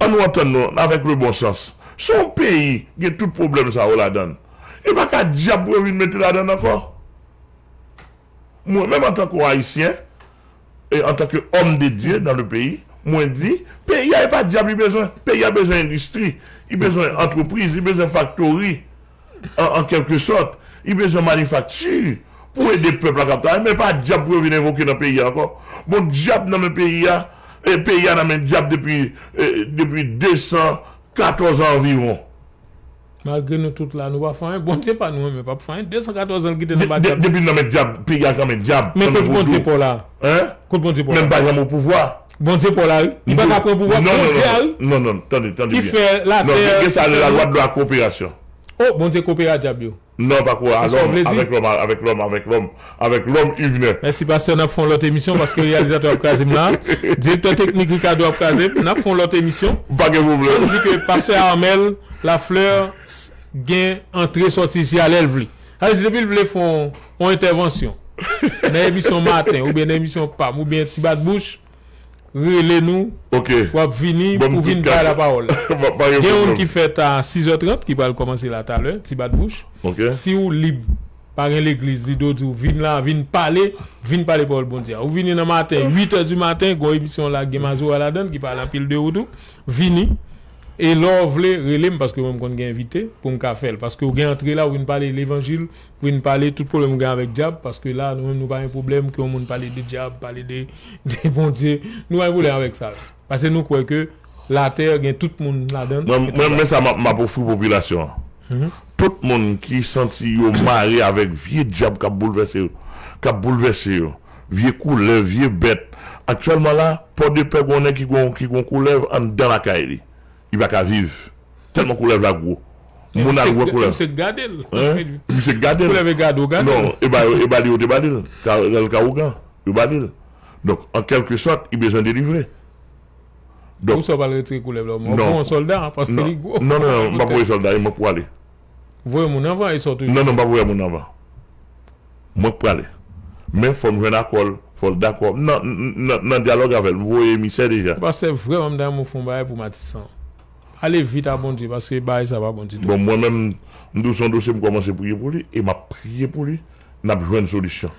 ann nou antann nou avèk le bon sens. Se yon peyi gen tout pwoblèm sa yo ladan l. E pa ka dyab pou yo vin mete ladan l ankò. Mwen menm antanke yon Ayisyen, e antanke homme de Dieu dans le pays, mwen di, peyi a e pa dyab li bezwen. Peyi a bezwen endistri, li bezwen antrepriz, li bezwen faktori, an, an kèlke sòt. Li bezwen manifakti pou ede pèp la k ap travay, men pa dyab pou yo vin envoke nan peyi a ankò. Bon, dyab nan men peyi a, e peyi a nan men dyab depi, e, depi de san katòz an anviwon. Malgre nou tout la, nou pa fè anyen. Bondye pa nou, men p ap fè anyen. De san katòz an l kite nan ba dyab. Depi l nan men dyab, peyi a k nan men dyab. Men kot Bondye pa w la? Hein? Kot Bondye pa w la? Men m pa janm o pouvwa. Bondye pa w la, wi. Li pa ka pran pouvwa. Bondye a, wi. Non, non, non, tande, tande byen. Ki fè latè. Non, gen sa rele la lwa de la coopération. Oh, Bondye koopere a dyab yo. Non, pa koupè a lòm, avèk lòm, avèk lòm, avèk lòm, avèk lòm, Yvener. Mèsi pastè, n ap fè yon lòt emisyon paske reyalizatè ap kraze m la. Direktè teknik Ricardo ap kraze m. N ap fè yon lòt emisyon. Pa gen pwoblèm. Fò n di ke pastè Armel Lafleur gen antre sòti isi a lè l vle. Sa vle di depi l vle fè yon, yon entèvansyon nan emisyon maten oubyen nan emisyon pa m oubyen ti bat bouch, rele nou, w ap vini pou vin bay lapawòl. Gen youn ki fèt a sizè trant, ki pral kòmanse la talè, ti bat bouch. Si w lib, pa gen legliz, li dwe di w vin la, vin pale, vin pale pawòl Bondye a. Ou vini nan maten, uit è di maten, gen yon emisyon la, gen Mazora ladan l, ki pale anpil de ou tou. Vini. E lè w vle, rele m, paske mwen m konn gen envite pou m ka fè l. Paske w gen antre la, w vin pale levanjil, vin pale tout pwoblèm ou gen avèk dyab, paske la, nou menm, nou pa gen pwoblèm ke yon moun pale de dyab, pale de, de Bondye. Nou pa gen pwoblèm avèk sa. Paske nou kwè ke latè gen tout moun ladan l. Mwen, mwen, men sa m ap, m ap ofri popilasyon an. Tout moun ki santi yo mare avèk vye dyab k ap boulvèse yo, k ap boulvèse yo, vye koulèv, vye bèt. Aktyèlman la, Pòdepè gen yon nèg ki gon, ki gon koulèv anndan lakay li. Li pa ka viv. Tèlman koulèv la gwo. Moun al wè koulèv. Misye gade l. Hein? Misye gade l. Koulèv e gade w gade l. Non, e ba, e ba li yo te ba li l. Ka, ka ougan. Yo ba li l. Donk, an kèlke sòt, li bezwen delivre. Donk, Ou sa pral retire koulèv la? Ou voye yon sòlda, paske li gwo. Non, non, non, m pa voye sòlda, e mwen k prale. Voye moun anvan e sòt toujou. Non, non, m pa voye moun anvan. Mwen k prale. Men fò m jwenn akò l, fò l dakò. Nan, nan, nan dyalòg avè l, m voye emisè deja. Pastè, vrèman, m ta renmen w fè yon bagay pou Matisan. Ale vit a Bondye, paske bagay sa pa bon ditou. Bon, mwen menm, m di w se yon dosye m kòmanse priye pou li, e m ap priye pou li, n ap jwenn solisyon.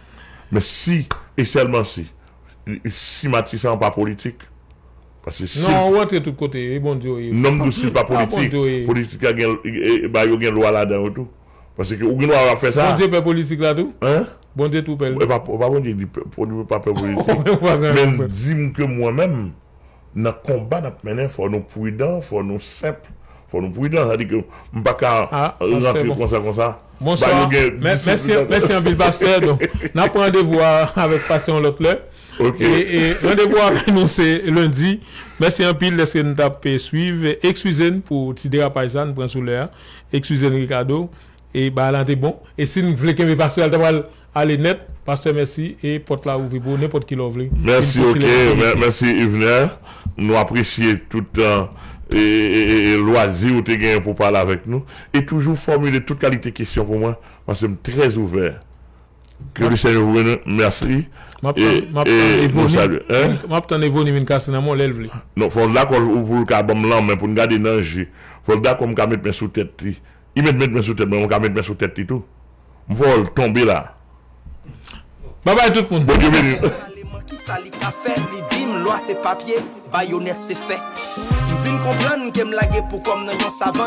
Men si, e sèlman si, si Matisan pa politik, paske si... Non, ou antre tout kote, e Bondye w ye. Non, m di w si l pa politik, politik la gen, e, e, ba yo gen lwa ladan yo tou. Paske ou gen dwa ap fè sa. Bondye pè politik la tou? Hein? Bondye tou pè l. E pa, pa Bondye di, Bondye pa pè politik. Men di m ke mwen menm, nan konba n ap mennen, fò nou pridan, fò nou senp, fò nou pridan. Sa di ke m pa ka rantre konsa, konsa. Bonswa. Mèsi anpil, pastè. Donk, n ap pran randevou avèk pastè yon lòt lè. E randevou avèk nou se lendi. Mèsi anpil dèske nou t ap swiv. Eskize n pou ti derapaj sa, n pran sou lè a. Eskize n, Ricardo. E bagay la te bon. E si n vle kenbe pastè a, l ta pral ale nèt. Pastè, mèsi. E pòt la ouvri pou ou nenpòt ki lè w vle. Mèsi, ok. Mèsi, Yvener. Nou apresye tout tan e, e, e, e lwazi ou te genyen pou pale avèk nou. E toujou fòmile tout kalite kesyon pou mwen, paske m trè ouvè. Ke le Seigneur vous bénisse. Mèsi. M ap tann, m ap tann Evoni. M ap tann Evoni vin kase nan men w lè l vle. Non, fò l dakò pou l ka ban m lanmen pou n gade nan je. Fò l dakò m ka met men sou tèt li. Li met, met men sou tèt mwen, mwen ka met men sou tèt li tou. M fò l tonbe la. Babay tout moun. Bondye beni. Paleman kisa li ka fè, li di m lwa se papye, bayonèt se fè. M vin konprann ke m lage pou kò m nan yon savann.